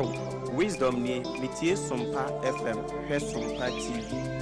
Oh, Wisdom nie, metie Sompa FM, hwɛ Sompa TV.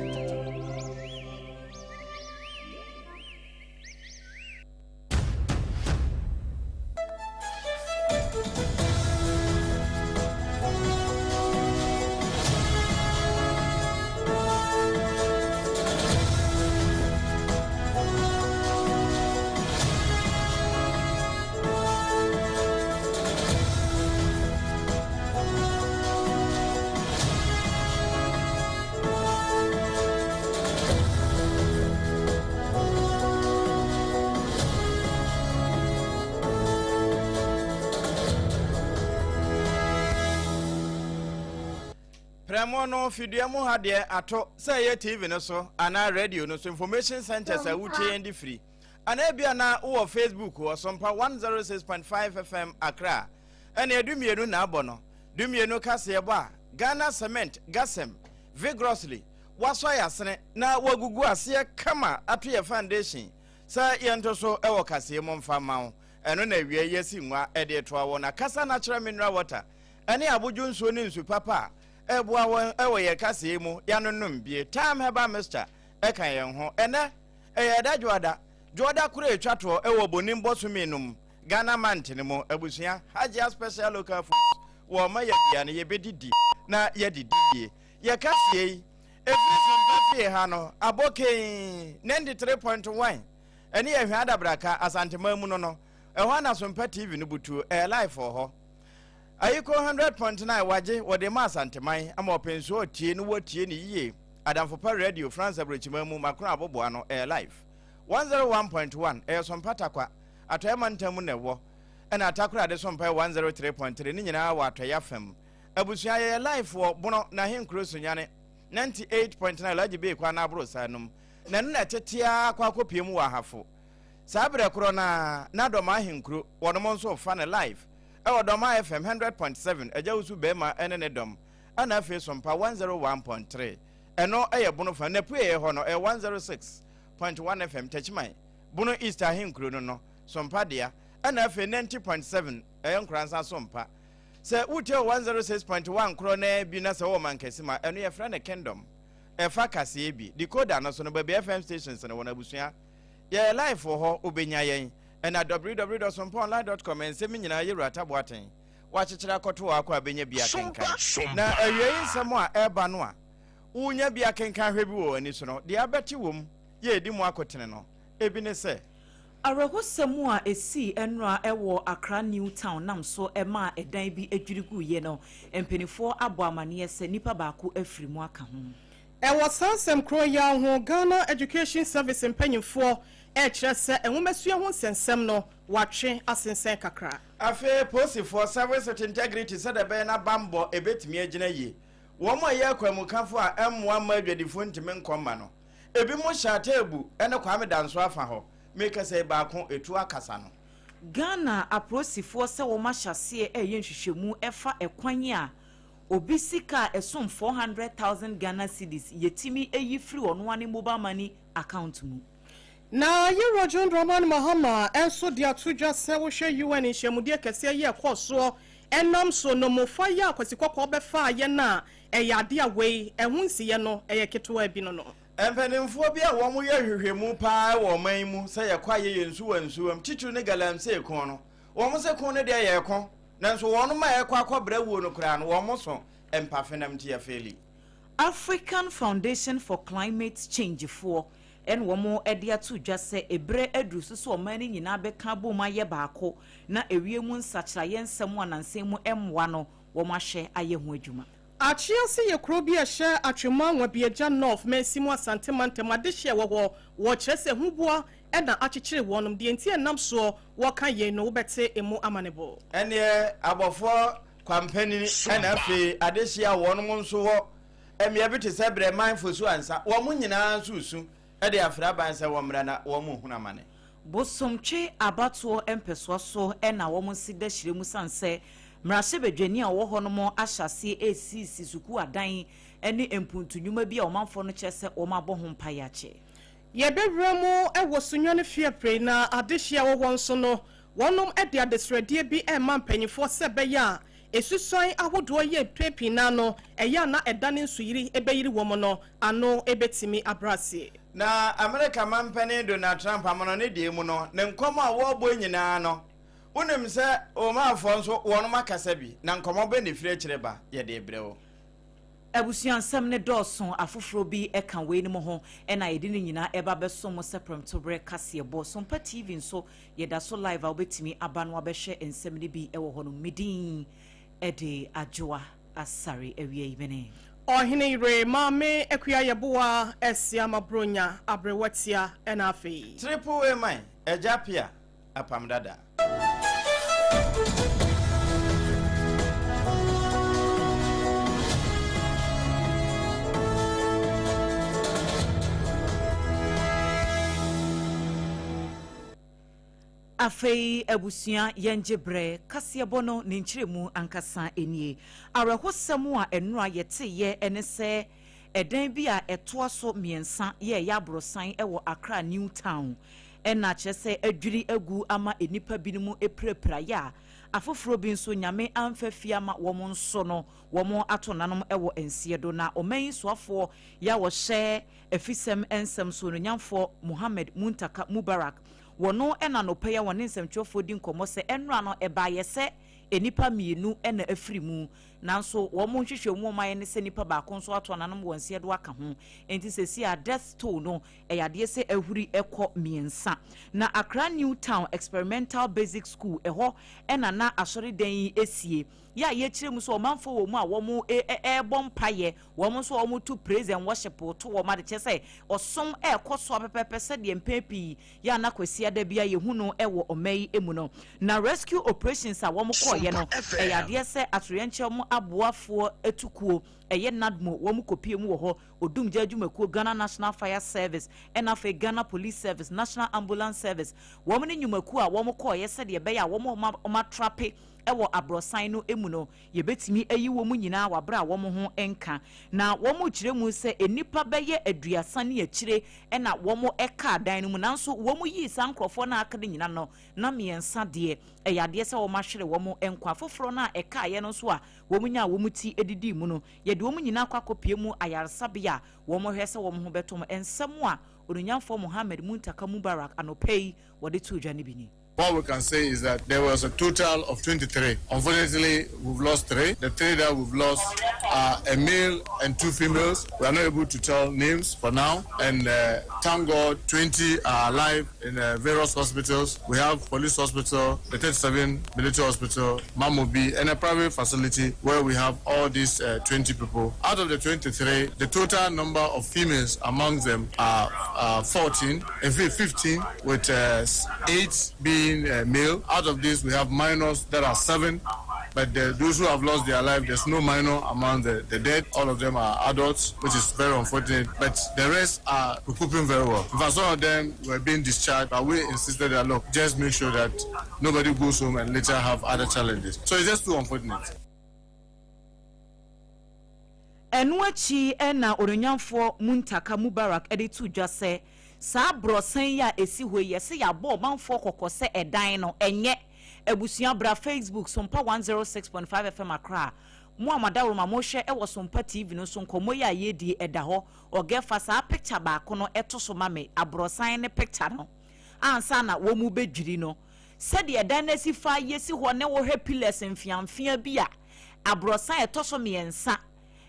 Prɛmo no fidua mu ha deɛ ato sɛ ɛyɛ TV no so anaa radio no so information centers a wotie yɛn de firi anaa ebia na wowɔ Facebook wɔ Sompa 106.5 FM Accra ɛne 12 na abɔ no 12 kaseɛbɔ a Ghana Cement Gasem vigorously wasɔ yɛ asene na wagugu aseɛ kama ato yɛ foundation sɛ yɛnto so wɔ kaseɛ mu mfa ma wo ɛno na awia yi asi nwa ɛde toa wɔ na kasa natural mineral water ɛne abodwo nsuo ne nsu papa a ɛboa wɔn ɛwɔ yɛ kaseɛ mu yɛanonom bie Time Herbal Mixture ɛka yɛn ho ɛnɛ ɛyɛ ɛda dwoada dwoada koro ɛtwa toɔ ɛwɔ bonim bɔsome no mu Ghana mantene mu abusua Hajia Special Local Foods wɔ ɔma yɛ aduane yɛbɛdidi na yɛdidi yie yɛ kaseɛ yi ɛfiri Sompa fie ha no abɔ kɛn 93.1 ɛne yɛ hwɛ adabraka Asanteman mu no no ɛhɔ ana Sompa TV no butuo ɛyɛ live wɔ hɔ Ayiko 100.9 wagye wɔde ma Asanteman ama ɔpɛnsuo ɔtie no wɔtie ne yie Adamfopa Radio France aburokyiman mu makron aboboa no ɛyɛ live 101.1 ɛyɛ Sompa Takwa Atɔeɛ mantam mu na ɛwɔ ɛna Atakoradi Sompa yɛ 103.3 ne nyinaa wɔ Atɔeɛ afam abusua yɛyɛ live wɔ Bono na Ahenkuro Sunyane 98.9 Alhaji Bey kwan no aboro saa nom na ɛno na ɛtete ara kɔ akɔpie mu wɔ Ahafo saa berɛ korɔ no ara na Dɔma Ahenkuro wɔnom nso fa no live ɛwɔ Dɔma FM 100.7 Agya Wusu Bɛrima ɛne ne dɔm ɛna afei Sompa 101.3 ɛno ɛyɛ Bono fa na pueɛ hɔ no ɛyɛ 106.1 FM Takyiman Bono East Ahenkuro no no Sompa dea ɛna afei 90.7 ɛyɛ Nkoransa Sompa sɛ wotie wɔ 106.1 korɔ naa bi na sɛ wɔ Mankasi ma ɛno yɛfrɛ no Kingdom ɛfa kaseɛ bi decoder no so no baabi FM stations no wɔn abusua yɛyɛ live wɔ hɔ wobɛnya yɛn ɛna www.sompaonline.com nsɛm nyinaa yɛwura taboaten wakyekyere akɔto wɔ akɔ a bɛnya bi akenkan na awiei nsɛm a ɛreba no a wonya bi akenkan hwɛ bi wɔ w'ani so no deɛ abɛte wɔ mu yɛ ɛdi mu akotene no ebi ne sɛ Awerɛhosɛm a esii nnora wɔ Accra New Town nam so maa ɛdan bi dwiri guiɛ no, mpanimfoɔ abɔ amaneɛ sɛ nipa baako afiri mu aka ho. Ɛwɔ saa nsɛm korɔ yi ara ho, Ghana Education Service mpanyimfoɔ rekyerɛ sɛ nwomasua ho nsɛnsɛm no wɔatwe asensɛn kakra. Afei polisifoɔ, service with integrity, sɛdeɛ ɛbɛyɛ na bammɔ ɛbɛtumi agyina yie. Wɔn a ɛyɛ akwanmukafoɔ a ɛmmoa mma adwadifoɔ ntumi nkɔ mma no, ebinom hyɛ Ateabu ne Kwame Danso afa hɔ. Mekasa yi baako ɛtu akasa no. Ghana apolisifoɔ sɛ wɔn ahyɛ aseɛ reyɛ nhwehwɛmu ɛfa ɛkwan a obi sika a ɛsom 400,000 Ghana cedis yɛtumi yi firi ɔno ara ne mobile money account mu. Na Yewura John Dramani Mahama nso de ato dwa sɛ wohwɛ UN nhyiamudie kɛseɛ yi a ɛkɔɔ soɔ ɛnam so no mofa yi a Kwasi Kɔkɔɔ bɛfaa yɛn a ɛyɛ adeɛ a wei ɛho nsiyɛ no ɛyɛ ketewaa bi no no. Mpanimfoɔ bi a wɔyɛ nhwehwɛmu pa ara wɔ ɔman yi mu sɛ yɛkɔ a yɛyɛ nsuwa nsuwam, titiriw ne galamsey ko no, wɔn se ko no deɛ yɛreko, nanso wɔnom a ɛrekɔ akɔbrɛ wuo no koraa no, wɔn so mpafenam nti yɛfeeli. African Foundation for Climate Change foɔ na wɔn de ato dwa sɛ eberɛ aduru so sɛ ɔman no nyinaa bɛka abom ayɛ baako na ewiem nsakyeraeɛ nsɛm a nansa mu mmoa no wɔn ahwɛ ayɛ ho adwuma. Akyease yɛ kuro bi a ɛhyɛ Atwemu Anwabiagya North mansin mu Asante mantam adehye a ɛwɔ hɔ. Wɔkyerɛ sɛ huboa na akyekyere wɔnom. Deɛ nti a ɛnam soɔ wɔka yei no wobɛte emu amanebɔ. Ɛneɛ abɔfoɔ kwampanin ɛna afei adehye a wɔnom nso wɔ mmea bi te sɛ Brɛman Fosu Ansa wɔn nyinaa nso resu de afrɛ aban sɛ wɔmmra na wɔn nhunu amane. Bosomtwe abatoɔ mpɛsoa so na wɔn nse da hyire mu sane sɛ mmarahyɛbadwani a ɔwɔ hɔ nom ahyɛ aseɛ resisi sukuu adan ne mpuntu nnwuma bi a ɔmanfoɔ no kyerɛ sɛ wɔn abɔ ho mpaeɛ akyɛ. Yɛbɛwura mu wɔ Sunyani Fiapre na adehyeɛ a ɛwɔ hɔ nso no wɔnom de adesrɛdeɛ bi rema mpanyinfoɔ sɛ ɛbɛyɛ a Esusuan ahodoɔ yɛ mpɛn pii naa no ɛyɛ a na ɛdane nsuyiri bɛyiri wɔn no ano bɛtumi abrɛ aseɛ. Na Amerika manpanin Donald Trump amono ne deɛ mu no, ne nkɔmmɔ a wɔrebɔ nyinaa no, wonim sɛ Omanfoɔ nso wɔnom akasa bi, na nkɔmmɔ bɛn na ɛfiri akyire ba? Yɛde rebrɛ wo. Abusua nsɛm no dɔɔso, afoforɔ bi ka weinom ho na yɛde ne nyinaa ɛba bɛsom mo sɛ prɛmtoberɛ kaseɛbɔ. Sompa TV nso yɛda so live a wobɛtumi aba na wabɛhwɛ nsɛm no bi wɔ hɔ nom. Me din de Adwoa Asare Awia yi mene. Ɔhene yere Maame Akua Yeboah Asiama Bronya Aberewa Tia ɛna afei. Triple A man, Agya Pia, Apam Dada. Afei abusua yɛngye berɛ, kaseɛbɔ no ne nkyerɛmu ankasa nie. Awerɛhosɛm a ɛnora yɛteeɛ ne sɛ ɛdan bi a ɛtoa so mmiɛnsa yɛ ɛyɛ aborosan wɔ Accra New Town na kyerɛ sɛ adwiri agu ama nnipa binom apirapiraeɛ a afoforɔ bi nso Nyame amfa fie ama wɔn nso no wɔn ato nanom wɔ nseɛ do. Na ɔman yi soafoɔ yɛ a wɔhyɛ afisɛm nsɛm so Onuonyamfoɔ Mohammed Muntaka Mubarak Wɔno na anɔpa yi a wɔne nsɛmtwerɛfoɔ di nkɔmmɔ sɛ ɛnora no ɛbaeɛ sɛ nnipa mmienu na afiri mu nanso wɔn nhwehwɛmu a wɔayɛ ne sɛ nnipa baako nso ato ananom wɔ nseɛ do aka ho enti seesei a death toll no ɛyɛ adeɛ sɛ ahuri kɔ mmiɛnsa. Na Accra New Town Experimental Basic School ɛhɔ na na asɔredan yi sie yɛ a yɛkyerɛ mu sɛ ɔmanfoɔ wɔ mu a wɔn ɛrebɔ mpaeɛ Wɔn nso a wɔto praise and worship to wɔn ade, kyerɛ sɛ ɔsom rekɔ so ara pɛpɛɛpɛ sɛdeɛ mpɛn pii yɛ a na Kwasiada biara yɛhu no wɔ ɔman yi mu no. Na rescue operations a wɔkɔeɛ no, ɛyɛ adeɛ sɛ atoyerɛnkyɛm aboafoɔ atukuo, ɛyɛ NADMO, wɔn kɔpie mu wɔ hɔ, Odumgya adwumakuo, Ghana National Fire Service, ɛna afei Ghana Police Service, National Ambulance Service, wɔn ne nnwumakuo a wɔkɔeɛ sɛdeɛ ɛbɛyɛ a wɔn a wɔatrape wɔ aborɔsan no mu no, Yɛbɛtumi ayi wɔn nyinaa wɔ aberɛ a wɔn ho nka. Na wɔkyerɛ mu sɛ nnipa bɛyɛ aduasa ne akyire na wɔkaa dan no mu, nanso wɔyii saa nkorɔfoɔ no a aka no nyina no, na mmiɛnsa deɛ, ɛyɛ adeɛ sɛ wɔahwere wɔn nkwa. Afoforɔ no a ɛkaeɛ no nso a wɔnyaa wɔn ti didii mu no, yɛde wɔn nyinaa kɔ akɔpue mu ayaresabea a wɔhwɛ sɛ wɔn ho bɛtɔ wɔn. Nsɛm a Onuonyamfoɔ Mohammed Muntaka Mubarak anɔpa yi wɔde too dwa no bi ni. What we can say is that there was a total of 23. Unfortunately, we've lost three. The three that we've lost are a male and two females. We are not able to tell names for now. And uh, thank God, 20 are alive in uh, various hospitals. We have police hospital, the 37 military hospital, Mamobi, and a private facility where we have all these uh, 20 people. Out of the 23, the total number of females among them are uh, 14, in fact 15, with uh, 8 being uh, male. Out of this, we have minors that are 7. But the, those who have lost their life, there's no minor among the, the dead. All of them are adults, which is very unfortunate. But the rest are recouping very well. In fact, some of them were being discharged, but we insisted that, look, just make sure that nobody goes home and later have other challenges. So it's just too unfortunate. Ɛno akyi na Onuonyamfoɔ Muntaka Mubarak de too dwa sɛ, Saa aborɔsan yi a ɛsi hɔ yi, yɛse yɛabɔ ɔmanfoɔ kɔkɔ sɛ ɛdan no, ɛnyɛ. Abusua bra Facebook, Sompa 106.5 FM Accra. Mo a mo adaworoma mohwɛ wɔ Sompa TV no so nkɔmmɔ yi a yɛredi yi, ɛda hɔ. Ɔgɛ fa saa picture baako no to so ma me, aborɔsan no picture no, ansa na wɔrebɛdwiri no. Sɛdeɛ ɛdan no asi fa yɛsi hɔ ne wohwɛ pillars mfeamfea bi a aborɔsan a ɛtɔ so mmiɛnsa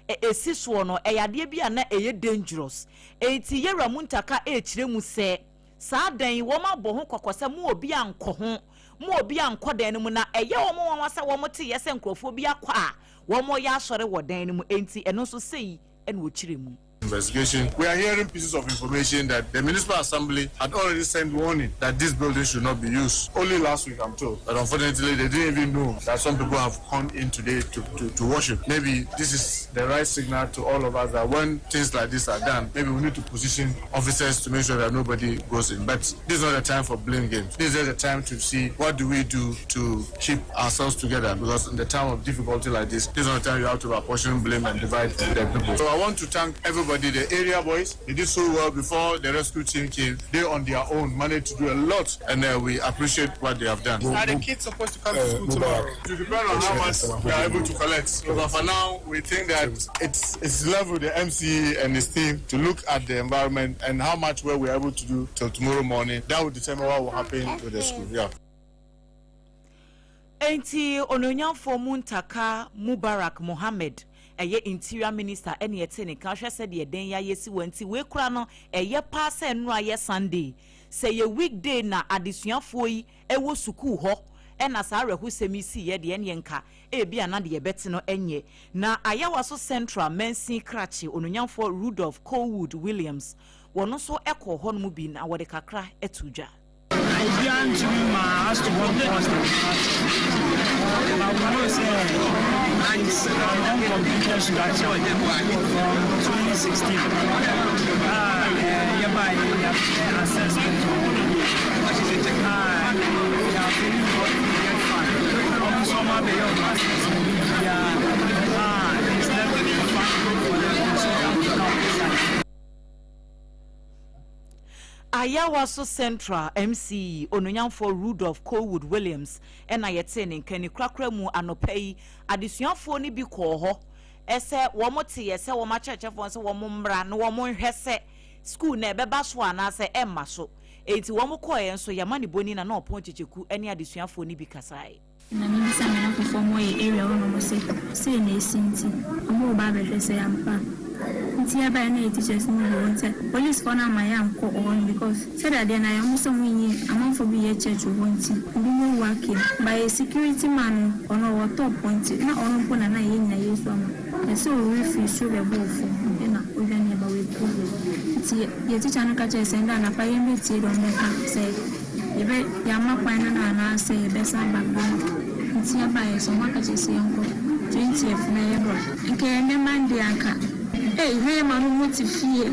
ɛsi soɔ no, ɛyɛ adeɛ bi a na ɛyɛ dangerous. Enti Yɛwura Muntaka rekyerɛ mu sɛ saa dan yi wɔn abɔ ho kɔkɔ sɛ mo obi ankɔ ho, mo obi ankɔ dan no mu na ɛyɛ wɔn nwanwa sɛ wɔn teeɛ sɛ nkurɔfoɔ bi akɔ a wɔn reyɛ asɔre wɔ dan no mu, enti ɛno nso sei na ɔkyerɛ mu. Investigation. We are hearing pieces of information that the municipal assembly had already sent warning that this building should not be used. Only last week, I'm told. But unfortunately, they didn't even know that some people have come in today to, to, to worship. Maybe this is the right signal to all of us that when things like this are done, maybe we need to position officers to make sure that nobody goes in. But this is not a time for blame games. This is the time to see what do we do to keep ourselves together because in the time of difficulty like this, this is not the time you have to apportion blame and divide the people. So I want to thank everybody. Everybody, the area boys, they did so well before the rescue team came. They on their own managed to do a lot, and we appreciate what they have done. Are the kids supposed to come to school tomorrow? It depends on how much we are able to collect. But for now, we think that it's level the MCE and his team to look at the environment and how much work we are able to do till tomorrow morning. That will determine what will happen with the school. Yeah. Enti Onuonyamfoɔ Muntaka Mubarak Mohammed, ɛyɛ Interior Minister ɛne ɛte ne ka hwɛ sɛdeɛ ɛdɛn yɛ ayɛ si wɔn nti wei kora no ɛyɛ paa sɛ nnora yɛ Sunday. Sɛ yɛ weekday na adesuafoɔ yi ɛwɔ sukuu hɔ ɛna saa awerɛhosɛm yi si yɛ deɛ, ɛneɛ nka ebi ana deɛ ɛbɛte no ɛnyɛ. Na Ayawaso Central Mansin Krakye, Onuonyamfoɔ Rudolph Colwood Williams, wɔn nso ɛkɔ hɔ nom bi na wɔde kakra ɛto dwa. Obiara ntumi ma as to what caused it, but we know say it's an uncompleted structure from 2016. Ah, yɛba yɛ assessment ah, yɛafiri hɔ get fund. Ɔmo nso ɔmo abɛyɛ ɔmo assessment biara. Ah, it's left to the fund for them to come inside. Ayawaso Central MCE, Onuonyamfoɔ Rudolph Colwood Williams, ɛna yɛtee ne nka ne korakora mu anɔpa yi. Adesuafoɔ no bi kɔɔ hɔ ɛsɛ wɔn te yɛ sɛ wɔn akyerɛkyerɛfoɔ sɛ wɔn mmra na wɔn nhwɛ sɛ school na ɛbɛba so anaasɛ ɛmma so. Eti wɔn kɔɔ yɛn nso yɛma ne boni na na Ɔpɔn Kyekyeku ɛne adesuafoɔ no bi kasae. Na mebisa me nafofoɔ ma ɔyɛ area hɔ nom sɛ sei na ɛsi, nti ɔmo wɔ ba abɛhwɛ sɛ ampa. Nti yɛbaeɛ na yɛ teachers no gu hɔ, nti policefoɔ no ama yɛankɔ hɔ no because sɛdeɛ adeɛ no ayɛ, ɔmo sɛ ɔmo nyi amanfoɔ bi yɛ church wɔ hɔ, nti ebi mo wu ake ba yɛ security man no, ɔno ɔwɔ top hɔ, nti na ɔno mpo na yɛn nyinaa yɛsu ama ɛsɛ owuri firi soro bɛbɔɔ fam ɛna odwane ɛba wɔ problem. Nti yɛ teacher no ka kyerɛ sɛ ndɛ anapa yɛn bɛtie deɛ ɔmo bɛka sɛ yɛbɛ yɛama kwan no anaasɛ yɛbɛsan ba bio. Nti yɛbaeɛ sɛ ɔmo aka kyerɛ sɛ yɛnkɔ 20th na yɛbra nka yɛn nɛ Monday anka ei na yɛ ma no mo te fie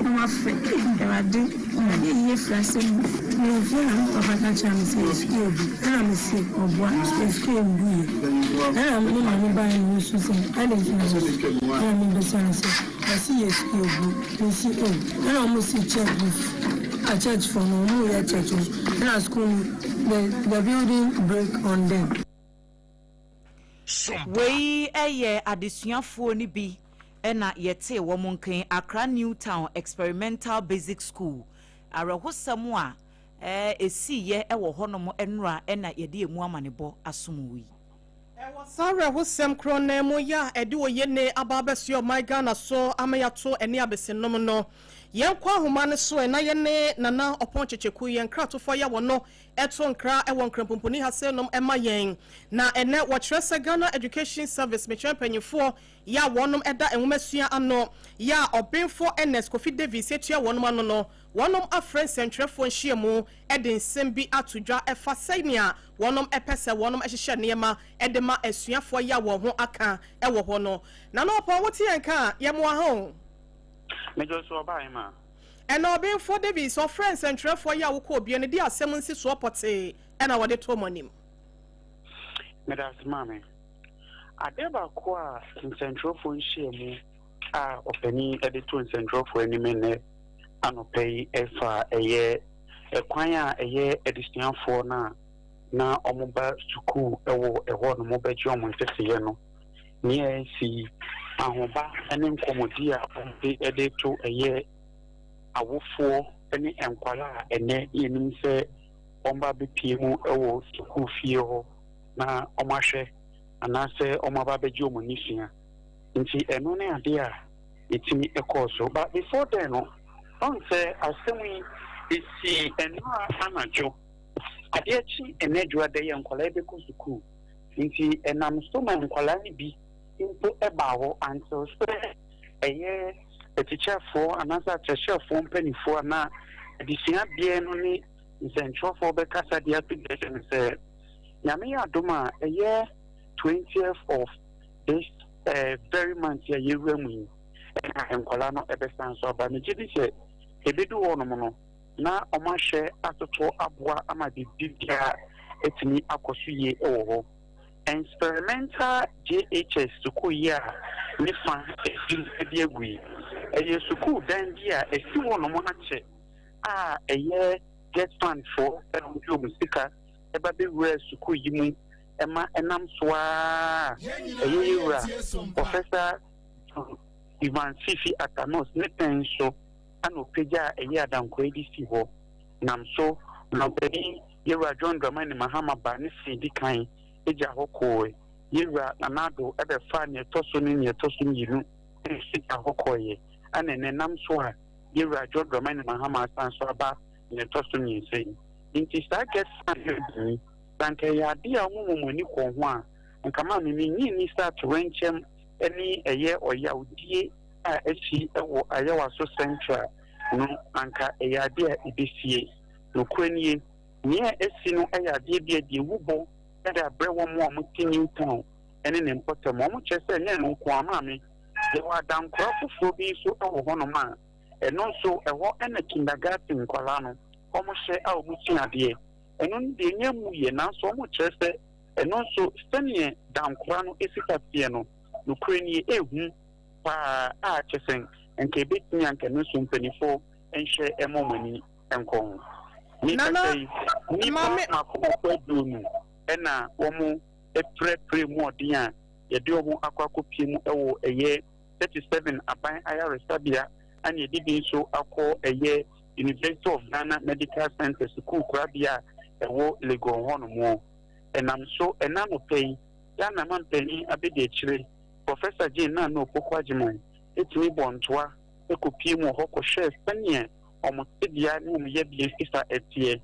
na wafrɛ Awurade ɔde yie firi asɛm mu. Mefie na me papa ka kyerɛ me sɛ sukuu ebu, ɛna me se ɔboa sukuu ebu yɛ, ɛna me maame baa no nso sɛ ade nti na me ɛna me bisa no sɛ ɔsi yɛ sukuu ebu. Me si o, ɛna ɔmo si church a church for no ɔmo yɛ church no, ɛna school no the building break on them. Wei yɛ adesuafoɔ no bi ɛna yɛtee wɔn nkan. Accra New Town Experimental Basic School, awerɛhosɛm a ɛsiiɛ ɛwɔ hɔnom nnora ɛna yɛde emu amanebɔ asom wo yi. Ɛwɔ saa awerɛhosɛm korɔ nan mu yɛ a ɛde oyɛ ne aba abɛsoɛ ɔman Ghana so ama yɛato ɛne abɛsinom no, yɛnkɔ ahoma no so ɛna yɛne Nana Ɔpɔn Kyekyeku, yɛn nkratofoɔ yɛ wɔ no ɛto nkra ɛwɔ Nkrampoponi ha sɛ nom ɛma yɛn. Na ɛnɛ wɔkyerɛ sɛ Ghana Education Service, mekyerɛ mpanyinfoɔ yɛ a wɔnom ɛda nwomasua ano, yɛ a Ɔbenfoɔ Ernest Kofi Davis etua wɔnom ano no, wɔnom afrɛ nsɛntwerɛfoɔ nhyiamu ɛde nsɛm bi ato dwa ɛfa sɛnea wɔnom ɛpɛ sɛ wɔnom ɛhyehyɛ nneɛma ɛde ma asuafoɔ yɛ a wɔn ho aka ɛwɔ hɔ no. Nana Ɔpɔn, wote yɛn ka a, yɛmoa ho. Mejɔ so, ɔbaa ma. Ɛna Ɔbenfoɔ Davis ɔfrɛ nsɛntwerɛfoɔ yi a wokɔ obie no de asɛm nsi soɔ pɔtee ɛna wɔde to mo anim. Meda ase, maame. Adeɛ baako a nsɛntwerɛfoɔ nhyia mu a ɔpanin de to nsɛntwerɛfoɔ anim nnɛ anɔpa yi ɛfa ɛyɛ ɛkwan a ɛyɛ adesuafoɔ no a na wɔba sukuu ɛwɔ ɛhɔ no bɛgye wɔn nteteyɛ no, nea ɛsi ahoba ne nkɔmmɔdi a wɔde de to ɛyɛ awofoɔ ne nkwadaa a ɛnɛ yɛnim sɛ wɔn ba bɛpie mu wɔ sukuu fie hɔ na wɔahwɛ anaasɛ wɔn aba abɛgye wɔn ani sua. Nti ɛno ne adeɛ a ɛtumi kɔɔ so. But before then no, ɔn sɛ asɛm yi esi nnora anadwo adeɛ kye ɛnɛ dwoada yi a nkwadaa yi bɛkɔ sukuu, nti ɛnam so ma nkwadaa no bi mpo ɛbaa hɔ until sɛ ɛyɛ atikyafoɔ anaasɛ akyerɛkyerɛfoɔ mpanimfoɔ anaa adesuabeɛ no ne nsɛntwerɛfoɔ bɛkasa de ato dwa no sɛ Nyame yɛ adom a, ɛyɛ 20th of this very month a yɛwura mu yi ɛna nkwadaa no ɛbɛsan so aba. Megye di sɛ ebedu hɔnom no na wɔn ahwɛ atoto aboa ama biribi biara atumi akɔ so yie wɔ hɔ. Experimental JHS sukuu yi a ne fa ebi de agu yi. Ɛyɛ sukuu dan bi a ɛsi hɔnom akyɛ a ɛyɛ GetFund foɔ na wɔde wɔn sika ba bɛwuraa sukuu yi mu ma ɛnam so ara a ɛyɛ yɛn wura Professor John Evans Fifi Atta Mills ne pɛn so na ɔpagyaa ɛyɛ adankoa yi de sii hɔ. Nam so ma ɔpanin Yɛwura John Dramani Mahama baa ne se di kan gyaa hɔ kɔɔe. Yɛwura Nana Addo bɛfaa nea ɛtɔ so ne nea ɛtɔ so mmienu nso gyaa hɔ kɔeɛ. Ɛna ɛnnɛ nam so a Yɛwura John Dramani Mahama asan so aba nea ɛtɔ so mmiɛnsa yi. Nti saa Get Fund building yi, sɛ anka ɛyɛ adeɛ a wɔn mmom ani kɔɔ ho a, anka maame mennye nni sɛ atoyerɛnkyɛm ne ɛyɛ ɔyawdie a asi wɔ Ayawaso Central no, anka ɛyɛ adeɛ a ɛbɛsie. Nokorɛ nie, nea asi no yɛ adeɛ bi a ɛde awubɔ de abrɛ wɔn a wɔte New Town ne ne mpɔtam. Wɔkyerɛ sɛ ɛnyɛ ɛno nko ara, maame, yɛwɔ adankora foforɔ bi nso wɔ hɔnom a ɛno nso ɛhɔ na kindergarten nkwadaa no wɔhyɛ a wɔsua adeɛ. Ɛno no deɛ ɛnyɛ mmuiɛ nanso wɔkyerɛ sɛ ɛno nso sɛdeɛ dankora no si fa teɛ no, nokorɛ nie, ɛhu paa a kyerɛ sɛ nka ɛbɛtumi a nka ɛno nso mpanimfoɔ nhwɛ mma wɔn ani nkɔ ho. Mekasa yi, nnipa mmaako mmaako aduonu na wɔapirapira mu ɔden a yɛde wɔn akɔ akɔpie mu wɔ ɛyɛ 37 aban ayaresabea ɛna yɛde bi nso akɔ ɛyɛ University of Ghana Medical Center sukuu korabea a ɛwɔ Legon hɔnom. Ɛnam so ɛna anɔpa yi, Ghana manpanin abadiakyire Professor Jane Naana Opoku-Agyemang tumi bɔɔ ntoa kɔpie mu wɔ hɔ kɔhwɛɛ sɛdeɛ wɔn tebea ne wɔn yɛbea si fa teɛ.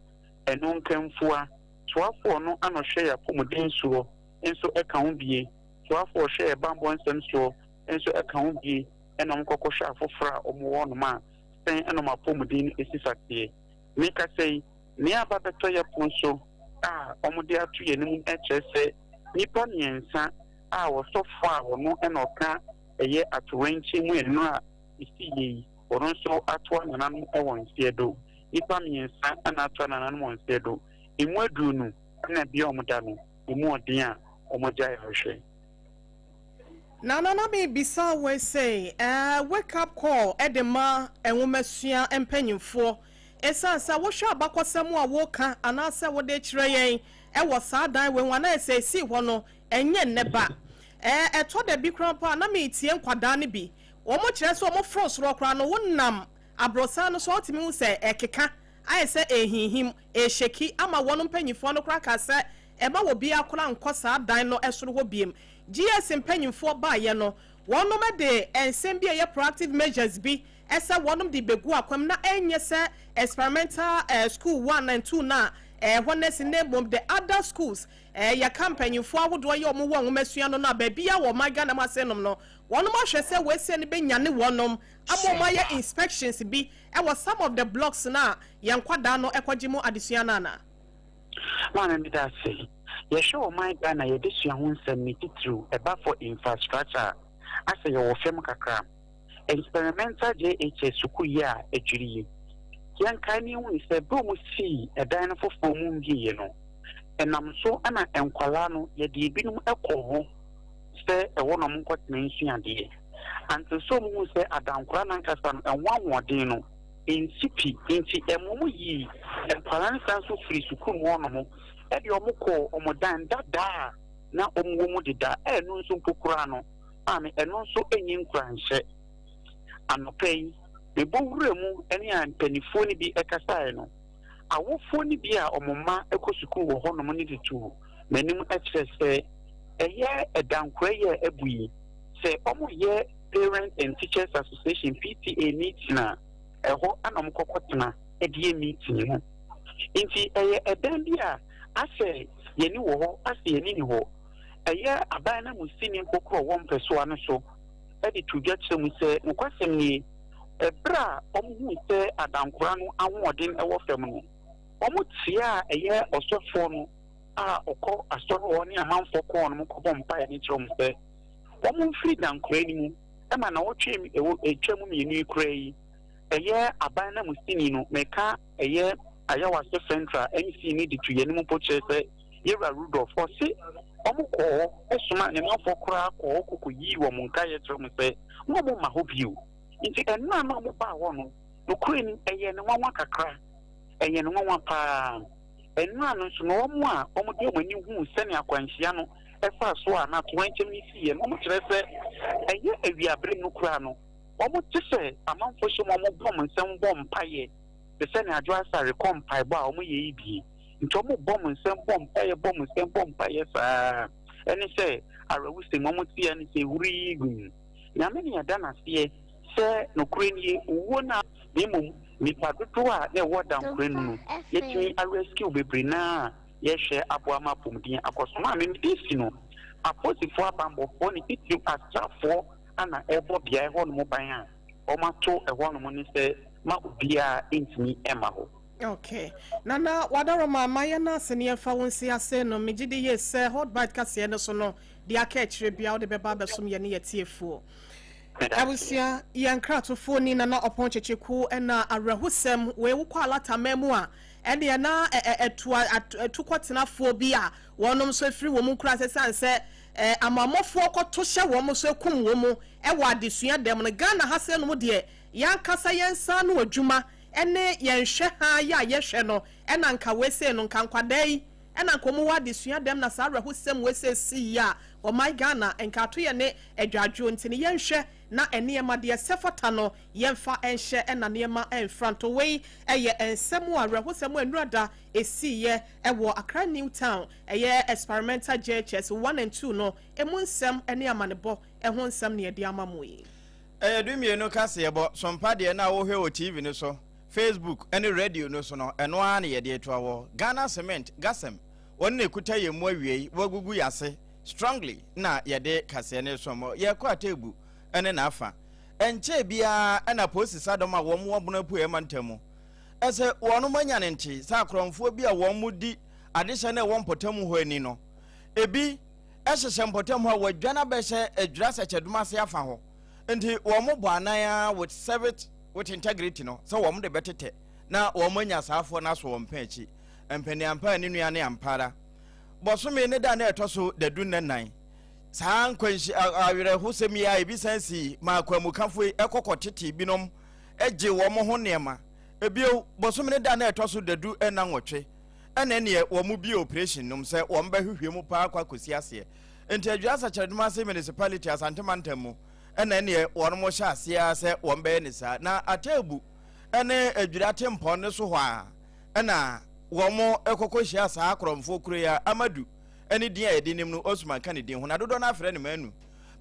Ɛno nkamfua, soafoɔ no ano hwɛ yɛn apɔmuden soɔ nso ka ho bie, soafoɔ hwɛ yɛn bammɔ nsɛm soɔ nso ka ho bie ɛna wɔn kɔkɔhwɛ afoforɔ a wɔn wɔ hɔnom a sɛn ɛna wɔn apɔmuden no si fa teɛ. Mekasa yi, nea aba bɛtɔ yɛn pono so a wɔde ato yɛn anim kyerɛ sɛ nnipa mmiɛnsa a ɔsɔfoɔ a ɔno na ɔka ɛyɛ atoyerɛnkyɛm mu nnora a ɛsiiɛ yi, ɔno nso atoa nananom wɔ nseɛ do. Nnipa mmiɛnsa na atoa nananom wɔ nseɛ do. Emu aduonu na bea a wɔda no, emu ɔden a wɔagyae ahwehwɛ. Nana na me bisa wo sei eh, wake up call de ma nwomasua mpanyinfoɔ ɛsiane sɛ wohwɛ abakɔsɛm a woka anaasɛ wode kyerɛ yɛn wɔ saa dan wei ho anaa sɛ ɛsii hɔ no ɛnyɛ nnɛ ba eh, ɛtɔ da bi koraa mpo a na metie nkwadaa no bi wɔn kyerɛ sɛ wɔn foro soro koraa no wonam aborosan no so a wotumi hu sɛ ɛkeka ayɛ sɛ ɛrehinhim, ɛrehyɛki ama wɔn mpanyinfoɔ no koraa kaa sɛ ɛmma obiara koraa nkɔ saa dan no soro hɔ biem. GS mpanyinfoɔ baeɛ no, wɔnom de nsɛm bi a ɛyɛ proactive measures bi sɛ wɔnom de bɛgu akwam na ɛnyɛ sɛ experimental school one and two no a ɛhɔ no asi na mmom the other schools yɛka mpanyinfoɔ ahodoɔ yɛ wɔn wɔ nwomasua no no a baabiara wɔ ɔman Ghana mu ase nom no wɔnom ahwɛ sɛ wɔasie no bɛnyane wɔnom ama wɔn ayɛ inspections bi wɔ some of the blocks no a yɛn nkwadaa no kɔgye mu adesua no anaa? Maame meda ase. Yɛhwɛ ɔman Ghana yɛdesua ho nsɛm ne titiriw ɛba for infrastructure a, asɛ yɛwɔ fam kakra. Experimental JHS sukuu yi a adwiri yi, yɛnkae na yɛhunu sɛ bere a wɔsii ɛdan no foforɔ mu wieeɛ no, ɛnam so na nkwadaa no yɛde ebinom kɔɔ hɔ sɛ ɛhɔ na wɔnkɔtena nsua adeɛ. Until sɛ wɔhuu sɛ adankora no ankasa no ɛho ahoɔden no nsi pi nti ɛma wɔyii nkwadaa no san nso firii sukuu mu hɔnom de wɔn kɔɔ wɔn dan dadaa a na wɔwɔ mu deda a ɛno nso mpo koraa no maame ɛno nso nyɛ nkuranhyɛ. Anɔpa yi mebɔ wura mu ne a mpanimfoɔ no bi kasaeɛ no, awofoɔ no bi a wɔn mma kɔ sukuu wɔ hɔnom no de too m'anim kyerɛ sɛ ɛyɛ ɛdankora yi a abu yi, sɛ wɔyɛ Parent and Teachers Association, PTA, meeting a, ɛhɔ na wɔkɔkɔtena de yɛ meeting no. Nti ɛyɛ ɛdan bi a asɛ yɛn ani wɔ hɔ, asɛ yɛn ani nni hɔ. Ɛyɛ aban nanmusini mpo korɔ wɔ mpɛsoa no so de to dwa kyerɛ mu sɛ nokwasɛm nie, ɛberɛ a wɔhuu sɛ adankora no ahoɔden wɔ fam no, wɔtiaa ɛyɛ ɔsɔfoɔ no a ɔkɔ asɔre hɔ ne amanfoɔ kɔ hɔnom kɔbɔ mpaeɛ no kyerɛ wɔn sɛ wɔmfiri dankora no mu ma nnawɔtwe a ɛwɔ atwa mu mmienu yi koraa yi, ɛyɛ aban nanmusini no, meka ɛyɛ Ayawaso Central MC no de to yɛn anim mpo kyerɛ sɛ Yɛwura Rudolph, ɔse wɔn kɔɔ hɔ somaa ne manfoɔ koraa kɔɔ hɔ kɔkɔyii wɔn nkaeɛ kyerɛ wɔn sɛ mo wɔn mma hɔ bio. Nti ɛno a na wɔbaa hɔ no, nokorɛ ni, ɛyɛɛ no nwanwa kakra. Ɛyɛɛ no nwanwa paa. Ɛno ano nso no, wɔn a wɔde wɔn ani huu sɛnea akwanhyia no faa so a na atoyerɛnkyɛm no siiɛ no, wɔkyerɛ sɛ ɛyɛ awiabere no koraa no, wɔte sɛ amanfoɔ hyɛ mu a wɔbɔ wɔn nsam bɔ mpaeɛ te sɛ nea Adwo Asa rekɔ mpaebɔ a wɔyɛ yi bi. Nti wɔbɔ wɔn nsam bɔ mpaeɛ bɔ wɔn nsam bɔ mpaeɛ saa. Ɛne sɛ awerɛhosɛm wɔte ɛne sɛ hurii gum. Nyame ne yɛda no aseɛ sɛ nokorɛ nie, owuo no a na mmom nnipa dodoɔ a na ɛwɔ dankora no mu yɛatumi a rescue bebree no ara a yɛrehwɛ aboa ma apɔmuden akɔ so. Maame mede si no, apolisifoɔ abanbɔfoɔ ne titiriw asraafoɔ na ɛrebɔ beaeɛ hɔnom ban a wɔato ɛhɔnom ne sɛ ma obiara ntumi mma hɔ. Ok. Nana Wadaroma ma yɛn ase ne yɛmfa wo nsi ase no megye di yie sɛ Hot Bite kaseɛ no so no deɛ aka akyire biara wode bɛba abɛsom yɛne yɛtiefoɔ. Abusua, yɛn nkratofoɔ ni Nana Ɔpɔn Kyekyeku na awerɛhosɛm wei wokɔ Alataman mu a ɛneɛ na atukɔtenafoɔ bi a wɔnom nso afiri wɔn nkuraase sane sɛ amammɔfoɔ kɔto hyɛ wɔn so kum wɔn wɔ adesua dɛm no. Ghana ha sɛ nom deɛ yɛn ankasa yɛn nsa ano adwuma ne yɛn hwɛ haa yi a yɛhwɛ no ɛna nka wei sei no nka nkwadaa yi ɛna nka wɔn wɔ adesua dɛm na saa awerɛhosɛm wei sei si yi a ɔman Ghana nka ato yɛn ne adwadwoɔ nti no yɛnhwɛ na nneɛma deɛ ɛsɛ fata no yɛmfa nhyɛ ɛna nneɛma mfra nto. Wei ɛyɛ nsɛm a awerɛhosɛm a nnura da ɛsiiɛ ɛwɔ Accra New Town ɛyɛ Experimental JHS 1 and 2 no ɛmu nsɛm ɛne amanebɔ ɛho nsɛm na yɛde ama mo yi. Ɛyɛ dumienu kaseɛbɔ, sompa deɛ na wohwɛ wɔ TV no so, Facebook ne radio no so no, ɛno ara na yɛde atoa wɔ. Ghana Cement, Gasem, wɔn na ɛkuta yɛn mu awiei, wɔagugu yɛn ase strongly na yɛde kaseɛ no resom mo. Yɛrekɔ Atebu ne n'afa. Ɛnkyɛɛ biara na polisi sadɔm a wɔn wɔ Bono Apueɛ mantam mu sɛ wɔnom anya ne nte sɛ akorɔmfoɔ bi a wɔn di adehyɛ no ɛwɔ mpɔtam hɔ ani no, ebi hyehyɛ mpɔtam hɔ a wɔadwane abɛhyɛ Adwira Sɛkyɛdum ase afa hɔ. Nti wɔn bɔ anan ara with service with integrity no sɛ wɔn de bɛtetɛ na wɔn anya saa afoɔ no aso wɔn pɛn akyi. Mpaniampa a ne nua ne ampa ara. Bɔsome ne da na ɛtɔ so dadu nnɛ nnan. Saa nkwanhyi awerɛhosɛm yi a ebi san sii ma akwamukafo yi ɛkɔ kɔtete binom gye wɔn ho nneɛma. Ebio, bɔsome ne da na ɛtɔ so dadu nna nwɔtwe ɛna ɛneɛ wɔn bie operation nom sɛ wɔn bɛhwehwɛ mu paa kɔ akɔsi aseɛ. Nti Adwira Sɛkyɛrɛdwuma Municipality Asante Mantam mu ɛna ɛneɛ wɔn hyɛ aseɛ ara sɛ wɔn bɛyɛ ne saa. Na Atebu ɛne Adwira Tempɔn ne so hɔ a ɛna wɔn kɔkɔ hyia saa akorɔmfoɔ kuro yi a Amadu ɛne din a yɛde nim no Osman ka ne din ho na dodoɔ no afrɛ no Manu.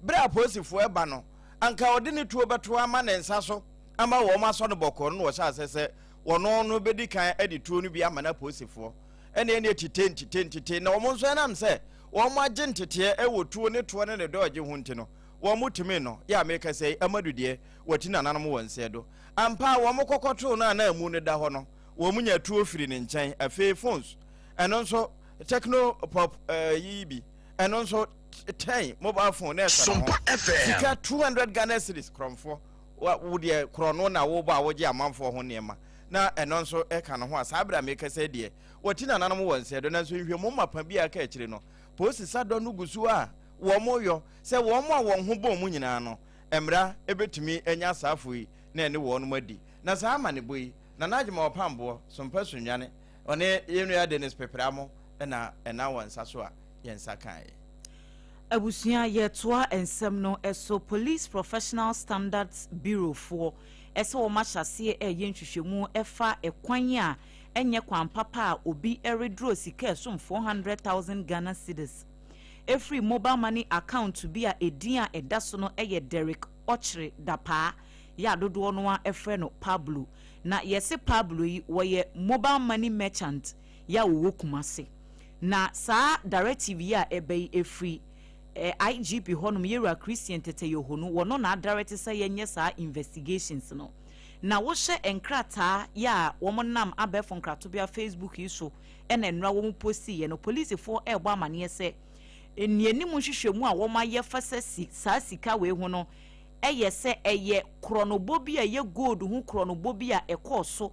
Berɛ a apolisifoɔ ɛba no anka ɔde ne tuo bɛto ama ne nsa so ama wɔn asɔ no bɔkɔɔ no na wɔhyɛ aseɛ sɛ wɔno no bɛdi kan de tuo no bi ama no apolisifoɔ ɛne ɛne tite ntite ntite na wɔn nso ɛnam sɛ wɔn agye nteteɛ ɛwɔ tuo ne toɔ ne ne dɔɔgye ho nti no wɔn tumi no yɛ a meka sɛ Amadu deɛ wɔti nananom wɔn nsɛ do ampa a wɔn kɔkɔtoo no a na amu no da hɔ no wɔn nya tuo firi ne nkyɛn. Afei phones ɛno nso Techno Pop yi bi ɛno nso 10 mobile phone na ɛsɛ ne ho sika 200 Ghana cedis. Korɔmfoɔ wo deɛ korɔno na wobɔ a wogye amanfoɔ ho nneɛma na ɛno nso ɛka ne ho a saa berɛ a meka sɛ deɛ wɔti nananom wɔ nsɛ do. Nanso nhwɛmu mapa bi a aka akyire no polisi sadɔ no gu so a wɔn yɔ sɛ wɔn a wɔn ho bɔn mu nyinaa no mmara ebetumi anya asaafo yi na ɛne wɔn adi. Na saa amanebɔ yi Nana Agyemang Ɔpamboɔ, Sompa Sunyani, ɔne yɛn nua Dennis Pepramo na ɛnam wɔn nsa so a yɛn nsa kaeɛ. Abusua, yɛtoa nsɛm no so. Police Professional Standards Bureau foɔ sɛ wɔn ahyɛ aseɛ reyɛ nhwehwɛmu ɛfa ɛkwan a ɛnyɛ kwan papa a obi redrɔ sika ɛsom 400,000 Ghana cedis ɛfiri mobile money account bi a ɛdin a ɛda so no yɛ Derrick Okyere Dapaa yɛ a dodoɔ no ara frɛ no Pablo. Na yɛse Pablo yi wɔyɛ mobile money merchant yɛ a wɔwɔ Kumasi. Na saa directive yi a ɛba yi ɛfiri IGP hɔnom Yɛwura Christian Tetteh Yohuno, wɔno na adirect sɛ yɛnyɛ saa investigations no. Na wohyɛ nkrataa yɛ a wɔn nam abɛɛfo nkratobea Facebook yi so ɛna nnora wɔn postiiɛ no, polisifoɔ ɛrebɔ amaneɛ sɛ nnianim nhwehwɛmu a wɔn ayɛ fa sɛ si saa sika wei ho no yɛ sɛ ɛyɛ korɔnobɔ bi a ɛyɛ gold ho korɔnobɔ bi a ɛkɔɔ so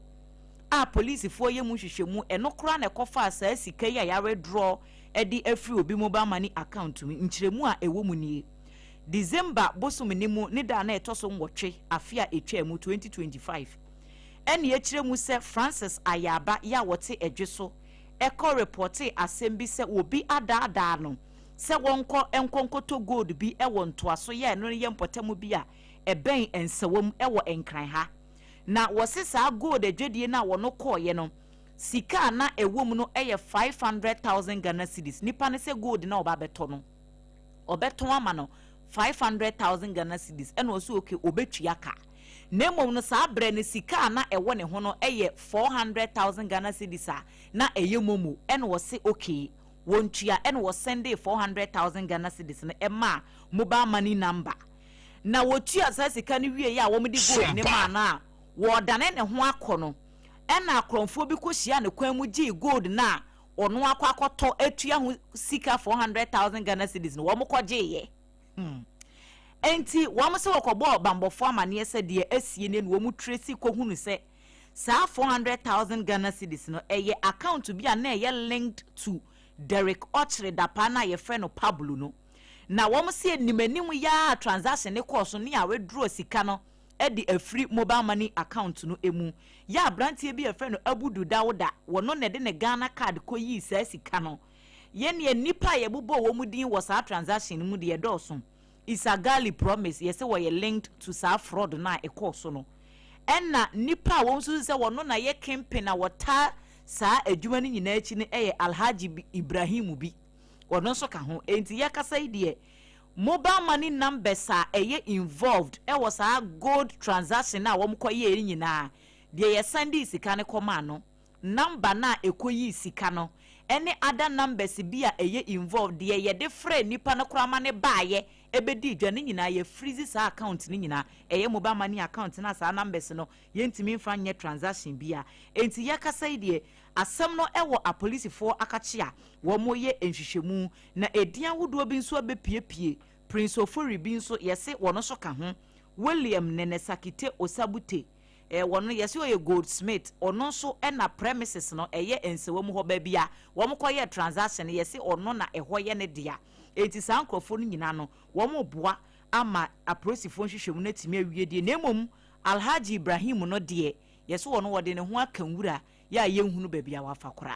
a polisifoɔ yɛ mu nhwehwɛmu, ɛno koraa na ɛkɔfaa saa sika yi a yɛawithdraw de afiri obi mobile money account mu. Nkyerɛmu a ɛwɔ mu nie. December bosom ne mu ne da na ɛtɔ so 8, afe a ɛtwa mu 2025, ɛne akyerɛ mu sɛ Francis Ayaba yɛ a wɔte Ɛdwe so ɛkɔ report asɛm bi sɛ obi adaadaa no sɛ wɔnkɔ nkɔnkɔtɔ gold bi ɛwɔ ntoaso yɛ ɛno yɛ mpɔtam bi a ɛbɛn Nsawam ɛwɔ Nkran ha. Na wɔse saa gold adwadie no a wɔno kɔɔyɛ no, sika a na ɛwɔ mu no ɛyɛ 500,000 Ghana cedis. Nipa no sɛ gold na ɔba abɛtɔ no, ɔbɛtɔn ama no 500,000 Ghana cedis, ɛna ɔsɛ okay, ɔbɛtua ka. Na mmom no, saa berɛ no, sika a na ɛwɔ ne ho no ɛyɛ 400,000 Ghana cedis a na ɛyɛ momo, ɛna ɔsɛ okay, wɔntua. Ɛna wɔsend 400,000 Ghana cedis no ɛma mobile money number, na wɔtua saa sika no wie yɛ a wɔn de gold ne maa no a wɔɔdane ne ho akɔ no, ɛna akorɔmfoɔ bi kɔhyia ne kwan mu gyee gold na ɔno akɔ akɔtɔ atua ho sika 400,000 Ghana cedis no, wɔn kɔgyeeyɛ. Nti wɔn sɛ wɔkɔbɔɔ bambɔfoɔ amaneɛ sɛ deɛ asie ne no, wɔn trace kɔhunu sɛ saa 400,000 Ghana cedis no ɛyɛ account bi a na ɛyɛ linked to Derek Ɔkyere Dapa na yɛfrɛ no Pablo no. Na wɔn si anim anim yaa transaction ne kɔɔ so ne a withdraw sika no ɛde afiri mobile money account no emu yɛ aberanteɛ bi a yɛfrɛ no Abudu Dawuda, wɔno na ɛde ne Ghana Card kɔyii saa sika no. Yɛn nipa a yɛbobɔ wɔn din wɔ saa transaction no mu deɛ, dɔɔso. Isagali Promise, yɛsɛ wɔyɛ linked to saa fraud no a ɛkɔɔ so no. Ɛna nipa a wɔn nso sɛ wɔno na yɛ kingpin a wɔtaa saa adwuma no nyinaa akyi no yɛ Alhaji Ibrahim bi, ɔno nso ka ho. Enti yɛkasa yi deɛ, mobile money numbers a ɛyɛ involved ɛwɔ saa gold transaction a wɔn kɔ yɛ nyinaa deɛ, yɛsan de sika no kɔmaa no number na ɛkɔ yi sika no, ɛne other numbers bi a ɛyɛ involved deɛ, yɛde frɛ nipa no koraa ma ne baayɛ ɛbɛdi dwa no nyinaa, yɛ freeze saa account no nyinaa, ɛyɛ mobile money account na saa numbers no yɛntumi nfa nyɛ transaction bi a. Enti yɛkasa yi deɛ, asɛm no ɛwɔ apolisifoɔ akakye a wɔn yɛ nhwehwɛmu, na edin ahodoɔ bi nso abɛpiepie. Prince Ofori bi nso, yɛse wɔn nso ka ho. William Nenesakite Osabute, wɔn yɛse ɔyɛ goldsmith, ɔno nso ɛna premises no ɛyɛ Nsawam hɔ baabi a wɔn kɔyɛ transaction, yɛse ɔno na ɛhɔ yɛ ne dea. Eti saa nkurɔfoɔ no nyinaa no, wɔn boa ama apolisifoɔ nhwehwɛmu no atumi awie deɛ. Na mmom Alhaji Ibrahim no deɛ, yɛsɛ wɔn wɔde ne ho aka nwura yɛ a yɛnhunu baabi a wafa koraa.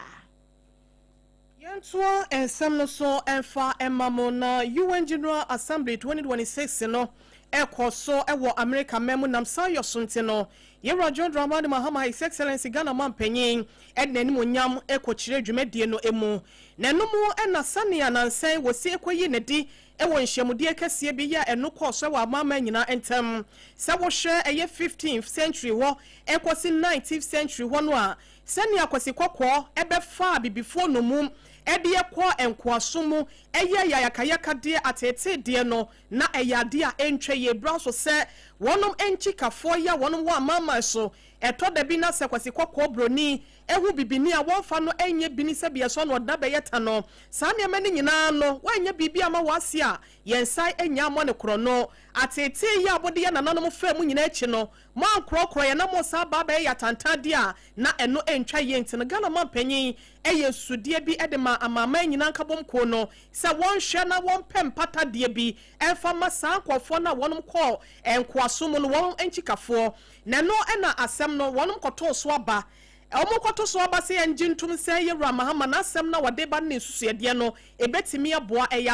Yɛntoa nsɛm no so ɛmfa ɛma mo. Na UN General Assembly 2026 no ɛkɔ so ɛwɔ America mɛmu nam saa yɔ so nti no, yɛwura John Dramani Mahama, His Excellency Ghana mampanyin, ɛde n'anim onyam ɛkɔkyerɛ dwumadie no emu. Na ɛno mu ɛna sɛnea nansɛn wɔsi ɛkɔyi ne di ɛwɔ nhyiamudeɛ kɛseɛ bi yɛ a ɛno kɔɔ so ɛwɔ amanaman nyinaa ntam, sɛ wɔhwɛ ɛyɛ 15th century hɔ ɛkɔsi 19th century hɔ no a, sɛnea Kwasi Kɔkɔɔ ɛbɛfa abibifoɔ no mu ɛde ɛkɔ nkoaso mu, ɛyɛ yayakayakadeɛ ateeteedeɛ no, na ɛyɛ adeɛ a ɛntwa yie bra so sɛ wɔnom nkyikafoɔ yi a wɔnom wɔ amanaman so. Ɛtɔ da bi na sɛ Kwasi Kɔkɔɔ broni ɛho bibini a wɔmfa no ɛnyɛ bini sɛ biɛsɔ no ɔdena bɛyɛ ta no, saa nneɛma no nyinaa no wɔanyɛ biribi ama wɔase a yɛn nsa anya mmɔ ne korɔ no. Ateetee yi a wɔde yɛ nananom faa mu nyinaa akyi no, mo ankorɔkorɔ yɛn na mo saa baa bɛyɛ yɛ atantadeɛ a na ɛno ntwa yie. Nti no Ghana mampanyin ɛyɛ nsudeɛ bi ɛde ma amanaman nyinaa nkabom kuo no sɛ wɔnhwɛ na wɔmpɛ mpatadeɛ bi ɛmfa ma saa nkurɔfoɔ no a wɔnom kɔɔ nkoaso mu no wɔn nkyikafoɔ. Na ɛno ɛna asɛm no wɔnom kɔtoo so aba, wɔn kɔto so aba sɛ yɛngye ntom sɛ yɛwura Mahama n'asɛm na wɔde ba no ne nsusuadeɛ no ebɛtumi aboa. Ɛyɛ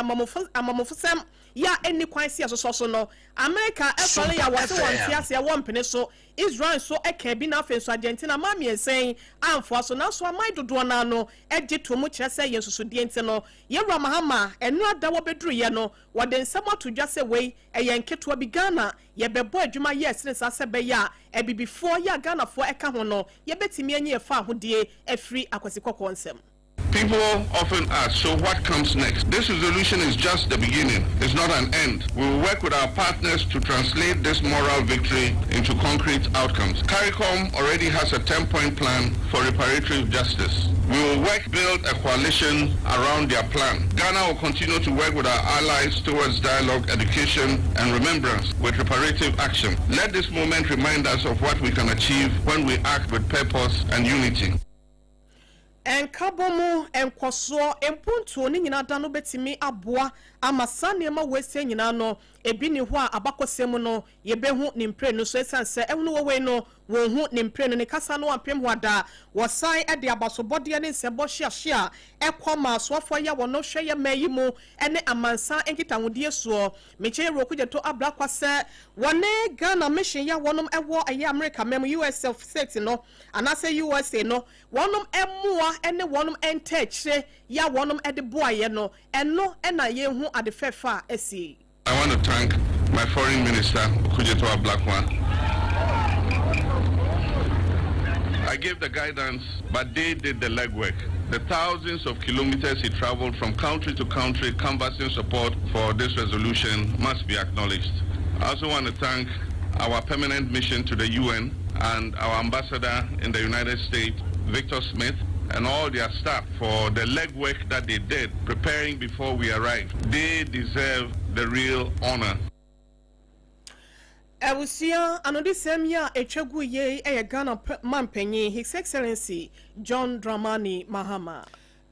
amamofosɛm yɛ a ɛnni kwan si ɛsosɔ so no. Amerika ɛsɔre yɛ a wɔse wɔn te aseɛ, wɔn mpene so. Israel nso ɛka bi, na afei nso Argentina. Aman mmiɛnsa yi amfoa so, nanso aman dodoɔ naa no ɛgye to mu kyerɛ sɛ yɛn nsusudeɛ. Nti no yɛwura Mahama ɛno ada wɔbɛduruyɛ no, wɔde nsɛm ato dwa sɛ wei ɛyɛ nketewa bi. Ghana yɛbɛbɔ adwuma yɛ ɛsene saa sɛ bɛyɛ a abibifoɔ yɛ a Ghanafoɔ ɛka ho no yɛbɛtumi anyi ɛfa ahodie afiri Akwasi Kɔkɔɔ nsɛm. People often ask, "So what comes next?" This resolution is just the beginning. It's not an end. We will work with our partners to translate this moral victory into concrete outcomes. CARICOM already has a 10-point plan for reparative justice. We will work, build a coalition around their plan. Ghana will continue to work with our allies towards dialogue, education, and remembrance with reparative action. Let this moment remind us of what we can achieve when we act with purpose and unity. Nkabɔ mu nkɔsoɔ, mpuntuo ne nyinaa da no bɛtumi aboa ama saa nneɛma wɔasie nyinaa no ebi ni hɔ a abakɔsɛm mu no yɛbɛhu ne mprenu so. Ɛsiane sɛ ɛhunu wɔwei no wɔn hu ne mprenu ne kasa no ampem hɔ ada, wɔsan de abasobɔdeɛ ne nsɛmbɔ hyeahyɛ a ɛkɔ ma asoafoɔ yi a wɔn hwɛ yɛ mmaa yi mu ne amansa nkitahodie soɔ, mekyɛ yɛ Okudzeto Ablakwa, sɛ wɔne Ghana mission yi a wɔnom ɛwɔ ɛyɛ America mɛm US of state no anaasɛ USA no, wɔnom mmoa ne wɔnom ntɛkyerɛ yi a wɔnom de boaeɛ no, ɛno ɛna yɛhu ade fɛfɛ a asi. I want to thank my foreign minister, Okudzeto Ablakwa. I gave the guidance, but they did the legwork. The thousands of kilometers he traveled from country to country canvassing support for this resolution must be acknowledged. I also want to thank our permanent mission to the UN and our ambassador in the United States, Victor Smith, and all their staff for the legwork that they did preparing before we arrived. They deserve the real honor. Abusua, anodisɛm yi a ɛtwa gu yei yɛ Ghana mampanyin, His Excellency John Dramani Mahama.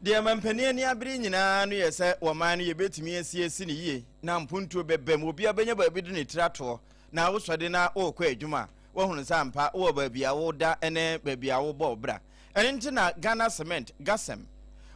Deɛ mampanin ani abere nyinaa no yɛ sɛ wɔman no yɛbɛtumi asiesie ne yie na mpontuo bɛbɛ mu, obiara bɛnya baabi de ne tiri atoɔ na wosɔde na wɔrekɔ adwuma a woahunu sɛ ampa wowɔ baabi a woda ne baabi a wobɔ wo bra. Ɛno nti na Ghana Cement, Ghacem,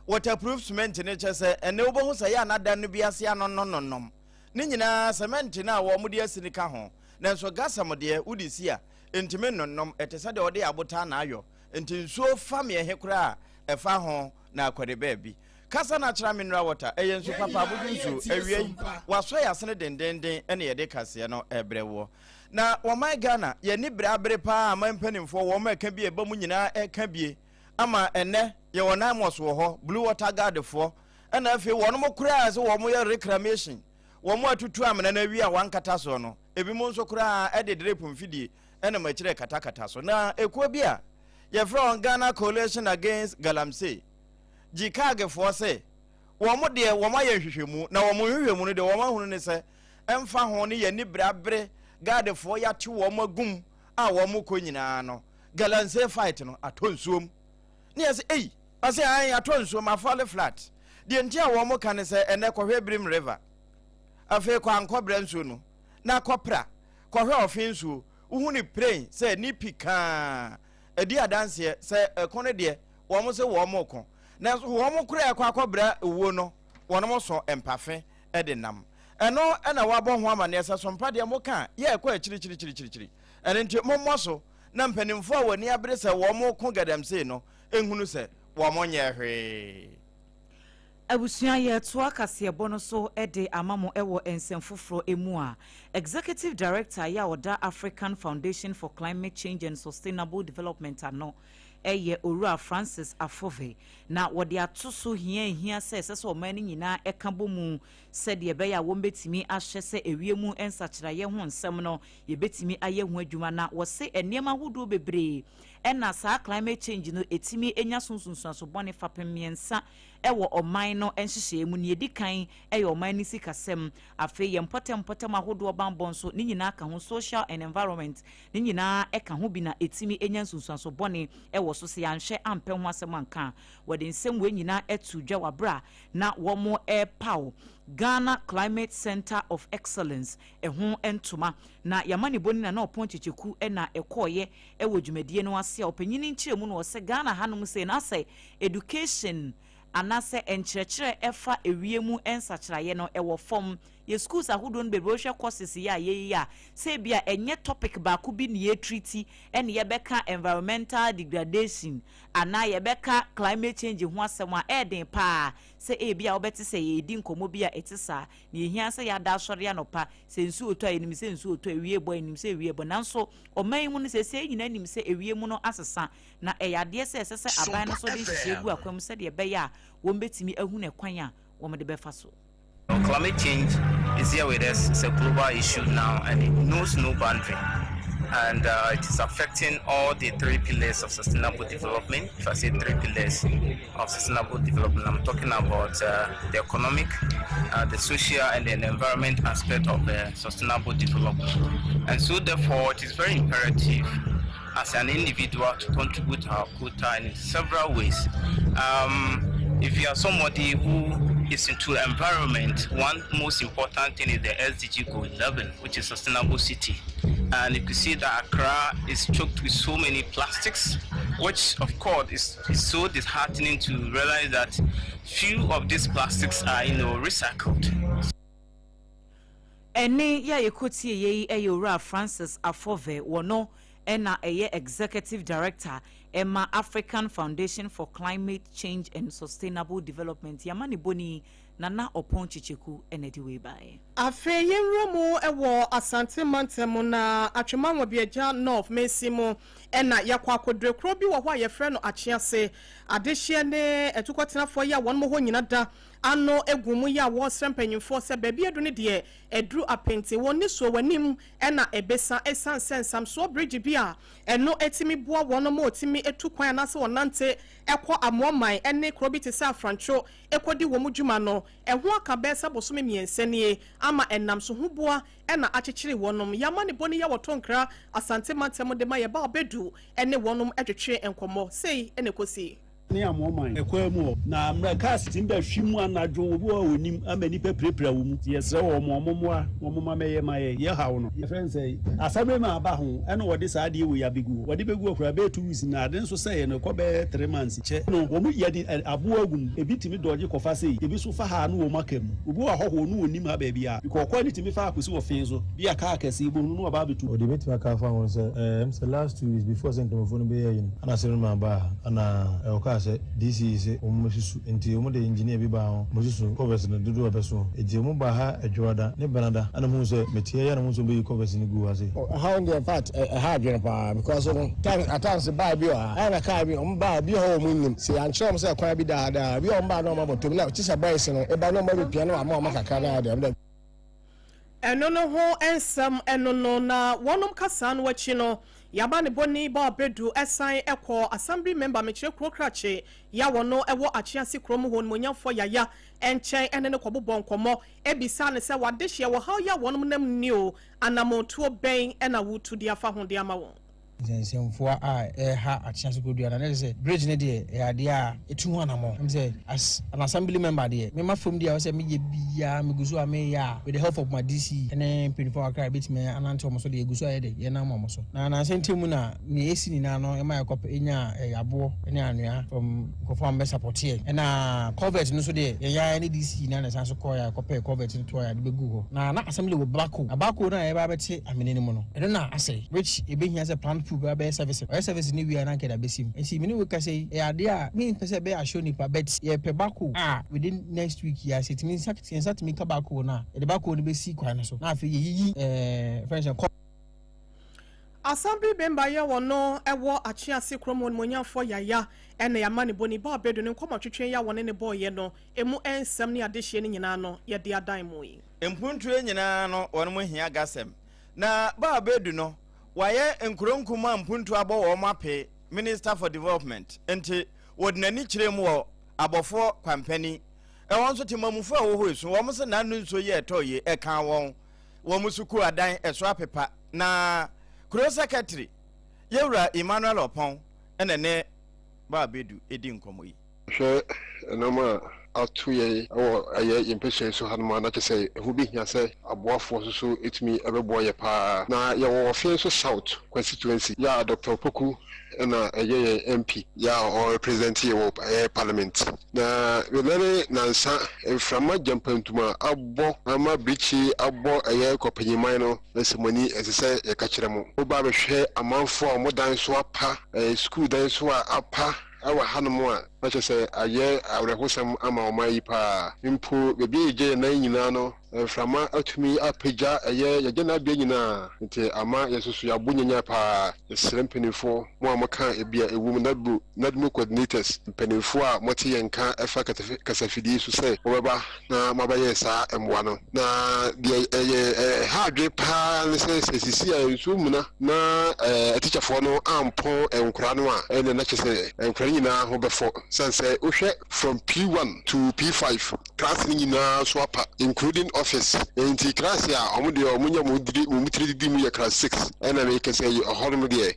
waterproof cement no kyɛ sɛ ɛnɛ wobɛhu sɛ yɛ anadan no bi ase anonononom ne nyinaa, cement no a wɔn de asi no ka ho. Nanso Ghacem deɛ, wode si a ntumi nnonom, ɛte sɛ deɛ wɔde abotan na ayɔ, nti nsuo fa mmiɛhe koraa a ɛfa ho na akɔde baabi. Kasa Natural Mineral Water ɛyɛ nsu papa, abodwo nsuo. Awia yi wasɔ yɛ asene dendenden ɛna yɛde kaseɛ no ɛbrɛ woɔ. Na wɔman Ghana yɛni bere abere paa, aman mpanimfoɔ wɔn ɛka bi ɛba mu nyinaa ɛka bie ama ɛnɛ yɛwɔ NAIMOS wɔ hɔ, Blue Water Guard foɔ, ɛna afei wɔn mo koraa sɛ wɔn yɛ reclamation, wɔn atutu amena no awie a wɔankata soɔ no, ebi mo nso koraa ɛde drip mfidie ɛnam akyire katakata so. Na ekuo bi a yɛfrɛ wɔn Ghana Coalition Against Galamsey, GCAG foɔ, sɛ wɔn deɛ wɔn ayɛ nhwehwɛmu, na wɔn nhwehwɛmu no deɛ wɔn ahunu ne sɛ ɛmfa ho ne yɛn ni bere abere guardfoɔ yɛate wɔn agum a wɔn kɔ nyinaa no, galamsey fight no atɔ nsuom. Ne yɛ sɛ ei, ɔsɛ ayi atɔ nsuom, afall flat. Deɛ nti a wɔn ka ne sɛ ɛnɛ kɔhwɛ Birim River, afei kɔ Ankɔbrɛ nsuo no na kɔpra kɔhwɛ Ɔfe nsuo, wohu ne pren sɛ ne pi kaa ɛdi adanseɛ sɛ ɛko no deɛ wɔn sɛ wɔn ko, nanso wɔn kora ɛkɔ akɔbrɛ owuo no, wɔn so mpafe ɛde nam. Ɛno ɛna wɔabɔ ho amanneɛ sɛ sompa deɛ mo ka yɛ ɛkɔ akyirikyirikyirikyiri. Ɛno nti mommɔ so na mpanimfoɔ a wɔani abere sɛ wɔn ko galamsey no nhunu sɛ wɔn nyɛ hwee. Abusua, yɛtoa kaseɛbɔ no so de ama mo wɔ nsɛm foforɔ mu a, executive director yɛ a ɔda African Foundation for Climate Change and Sustainable Development ano ɛyɛ Owura Francis Afove, na wɔde ato so hia hia sɛ ɛsɛ sɛ ɔman no nyinaa ɛka bɔ mu sɛdeɛ ɛbɛyɛ a wɔn bɛtumi ahyɛ sɛ ewiem nsakyerɛeɛ ho nsɛm no yɛbɛtumi ayɛ ho adwuma. Na wɔse nneɛma ahodoɔ bebree ɛna saa climate change no ɛtumi nya so nsunsuanso bɔne fapem mmiɛnsa ɛwɔ ɔman no nhyehyɛeɛ mu. Nea ɛdi kan ɛyɛ ɔman no sikasɛm, afei yɛn mpɔtɛmpɔtɛm ahodoɔ banbɔ nso ne nyinaa ka ho, social and environment ne nyinaa ɛka ho bi na ɛtumi nya nsunsuanso bɔne ɛwɔ so. Sɛ yɛanhwɛ ampɛ ho asɛm anka a, wɔde nsɛm wei nyinaa ɛto dwa wɔ abere a na wɔn ɛrepaw Ghana Climate Center of Excellence ɛho ntoma na yɛama ne bɔni na na ɔpɔn kyekyeku ɛna ɛkɔɔyɛ ɛwɔ dwumadie no ase a ɔpanyin nkyerɛ mu no, ɔsɛ Ghana hanom sɛ na asɛ education anaasɛ nkyerɛkyerɛ ɛfa ewiem nsakyerɛeɛ no ɛwɔ fam. Yɛ schools ahodoɔ no bebree, wohwɛ courses yi a yɛyi a, sɛ ebi a ɛnyɛ topic baako bi ne yɛtreat ɛne yɛbɛka environmental degradation anaa yɛbɛka climate change ho asɛm a, ɛɛden paa sɛ ebi a wobɛte sɛ yɛredi nkɔmmɔ bi a ɛte saa. Na yɛhia sɛ yɛada asɔre anɔpa sɛ nsuo tɔ a, yɛnim sɛ nsuo tɔ, ewie bɔ a, yɛnim sɛ ewie bɔ. Nanso ɔman yi mu no, sɛsɛ nyinaa nim sɛ ewie mu no asesa, na ɛyɛ adeɛ sɛ ɛsɛ sɛ aban no so de nhyehyɛ gu akwan mu sɛdeɛ ɛbɛyɛ a wɔn bɛtumi ahu ne kwan a wɔn de bɛfa so. Climate change is here with us. It's a global issue now and it knows no boundary. And it is affecting all the three pillars of sustainable development. If I say three pillars of sustainable development, I'm talking about the economic, the social, and the environment aspect of sustainable development. And so, therefore, it is very imperative as an individual to contribute our quota in several ways. If you are somebody who is into environment, one most important thing is the SDG Goal 11, which is sustainable city. And you can see that Accra is choked with so many plastics, which of course is so disheartening to realize that few of these plastics are recycled. Ɛne yɛ a yɛkɔtie yɛ yi ɛyɛ Owura Francis Afɔve wɔno ɛna ɛyɛ executive director ɛma African Foundation for Climate Change and Sustainable Development. Yɛama ne bɔni Nana Ɔpɔn Kyekyeku ɛna ɛde wei baeɛ. Afei yɛnwura mu wɔ Asante mantam na Atwima Nwabiagya North mansin mu ɛna yɛkɔ akɔdure kuro bi wɔ hɔ a yɛfrɛ no Akyease. Adehyeɛ ne atukɔtenafoɔ yi a wɔn hɔ nyina da ano egu mu yi a wɔresrɛ mpanyinfoɔ sɛ baabi adu ne deɛ aduru apente wɔn ni so wɔn ɛna ebesa esan sɛ nsamsoɔ bridge bi a ɛno etimi boa wɔn mo otimi etu kwan anaasɛ wɔnante ɛkɔ amoaman ɛne kuro bi te sɛ Afrantwo ekɔdi wɔn dwuma no ɛho aka bɛɛ sɛ bosome 3 nie ama ɛnam so ho boa ɛna akyekyere wɔnom. Yama ne bɔne yɛ wɔtɔ nkra Asante mantam de ma yɛba ɔbɛdu ɛne wɔnom ɛtwetwe nkɔmmɔ sei ɛna ɛkɔsi. Ne amoaman ɛkwan mu hɔ na mmerɛ cars tumi bɛhwe mu anadwo obi wɔ a onim ama nipa pirapira wɔ mu nti yɛsrɛ wɔ ɔmo ɔmo mmoa wɔn ma mɛyɛ ma yɛ yɛ haw no yɛfrɛ no sɛ asabere ma aba ho ɛna wɔde saa adeɛ wei abɛgu hɔ wɔde bɛgu hɔ koraa bɛyɛ 2 weeks na ade nso sɛ yɛ no ɛkɔ bɛyɛ 3 months kyɛ no wɔn yɛde aboɔ agu mu. Ebi tumi dɔgye kɔfa sei, ebi so fa ha no wɔn aka mu. Obi wɔ ahɔhoɔ no wɔnim ha baabi a bikɔ ɔkɔ ne tumi fa akɔsi wɔ fɛn so bi a kaa kɛse bohunu no ɔba abɛtu. Ɔde bɛtumi aka afa ho sɛ sɛ last 2 weeks before sɛ nkramofoɔ no bɛyɛ yi no ana sɛ no ma baa ha ana ɔkaa sɛ DCE sɛ wɔn mɛsusu nti wɔn de engineer bi baa ho wɔsusu culvert no dodoɔ a ɛbɛso. Nti wɔn baa ha Adwoada ne Benada ana mu sɛ meteɛ yɛ na mu nso bɛyi culvert no gu ase. Ɛha deɛ, in fact, ɛha adwene paa because no time at times baa bi wɔ ha ɛyɛ na kaa bi ɔmo baa bi hɔ ɔmo nim sɛ yɛankyerɛ ɔmo sɛ kwan bi daadaa bi ɔmo baa na ɔmo abɔtɔm na kyi sɛ boys no ɛba na ɔmo abɛpia na ɔmo ama kakra na ayɛ deɛ. Ɛno no ho nsɛm ɛno no na wɔnom kasa no akyi no yaba ne bɔne ba ɔbɛdu ɛsan ɛkɔ assembly member mekyerɛ kuro krakye ya wɔ no ɛwɔ Akyease kurom hɔ nomonyamfoɔ Yaya ɛnkyɛn ɛne ne kɔbobɔ nkɔmmɔ ebisa ne sɛ wade hyɛ wɔ haw ya wɔnom nam ni o anammɔntuo bɛn ɛna wotu de afa ho de ama wɔn. Nsɛnsɛmfoɔ a ɛha Akyease kurodua na ne sɛ bridge ne deɛ ɛyɛ adeɛ a ɛtu ho anammɔ sɛ as an assembly member deɛ mema fam deɛ a sɛ meyɛ biara megu so a meyɛ a with the help of my DC ne mpanyinfoɔ kakra a ɛbɛtumi anante wɔn so deɛ ɛgu so a yɛde yɛnam wɔn so na nansɛ ntɛm mu na nea ɛsi nyinaa no ɛma yɛkɔ ɛnya ɛyɛ aboɔ ne anwea from nkurɔfoɔ a mbɛ support yɛ ɛna culvert no so deɛ yɛn ne DC na ne san so kɔɔ yɛ akɔpɛ culvert no toɔ yɛ ade bɛgu hɔ na assembly wɔ backhoe na backhoe no a yɛba abɛte amene no mu no ɛno na asɛe which ɛbɛhia sɛ plant pool bɛ bɛyɛ service ɔyɛ service ne wie a na nkɛda bɛsi mu. Nti mene wo kasa yi ɛyɛ adeɛ a mempɛ sɛ ɛbɛyɛ ahyɛ nipa but yɛpɛ backhoe a within next week yi a sɛ tumi nsa yɛn nsa tumi ka backhoe no a yɛde backhoe no bɛsi kwan no so na afei yɛyiyi fɛn sɛ kɔ. Assembly member yɛ wɔ no ɛwɔ Akyease kurom hɔ nomonyamfoɔ Yaya ɛna yɛama ne bɔne ba ɔbɛdu ne nkɔmmɔ twetwe yɛ a wɔne ne bɔɔyɛ no emu nsɛm ne adehyeɛ no nyinaa no yɛde adan mu yi. Mpuntuo nyinaa no wɔn mo hia gasɛm na ba abɛdu no wayɛ nkuro nkuma mpuntuo abɔ wɔn ape minister for development nti wɔde n'ani kyerɛ mu wɔ abɔfoɔ kwampani ɛwɔ nso temamufoɔ a ɛwɔ hɔ esu wɔn sɛ n'ano nsuo yɛ ɛtɔ yie ɛka wɔn sukuu adan ɛso apepa na kuro secretary yɛwura Emmanuel Ɔpɔn ɛna ne ba abɛdu edi nkɔmɔ yi. Hwɛ ɛnam a ato yɛn ɛwɔ ɛyɛ yɛn mpɛsua so hanom a na kyerɛ sɛ ɛho bɛhia sɛ aboafoɔ nso so ɛtumi ɛbɛboa yɛ paa na yɛwɔ Ɔfeɛ South Constituency yɛ a Dr Opoku ɛna ɛyɛ yɛn MP yɛ a ɔrepresent yɛ wɔ ɛyɛ parliament na bɛnane nansa mframa gyampantum a abɔ ama birikyi abɔ ɛyɛ kɔpanyiman no na sɛ mo ani ɛsɛ sɛ yɛka kyerɛ mo woba bɛhwɛ amanfoɔ a ɔmo dan so apa ɛyɛ sukuu dan so a apa ɛwɔ hanom a na kyerɛ sɛ ayɛ awerɛhosɛm ama ɔman yi paa mpo baabi a yɛgye yɛn nan nyinaa no mframa atumi apagya ɛyɛ yɛgye n'abea nyinaa nti ama yɛn nso so yɛabɔ nyanya paa. Yɛsrɛ mpanimfoɔ mo a moka ebi a ɛwɔ mu NADMO NADMO coordinators mpanimfoɔ a mote yɛn nka ɛfa kasafidie so sɛ mobɛba na moabɛyɛ saa mmoa no na deɛ ɛyɛ ɛha adwe paa ne sɛ sɛ sisi a nsuo muna na atikyafoɔ no ampɔn nkora no a ɛne na kyerɛ sɛ nkora no nyinaa ho bɛfɔ sane sɛ wohwɛ from P1 to P5 class no nyinaa so apa including office nti class a ɔmo deɛ ɔmo nya mo didi mo tiri didi mu yɛ class 6 ɛna meka sɛ ɛhɔ nom deɛ.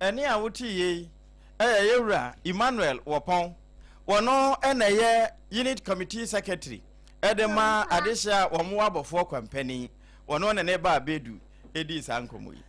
Ɛnne a wote yei yɛ Yɛwura Emmanuel Wɔpɔn. Wɔno na ɛyɛ Unit Committee Secretary de ma adehyeɛ a wɔn wɔ abɔfoɔ kwampanin. Wɔno ne ne ba Abedu dii saa nkɔmmɔ yi.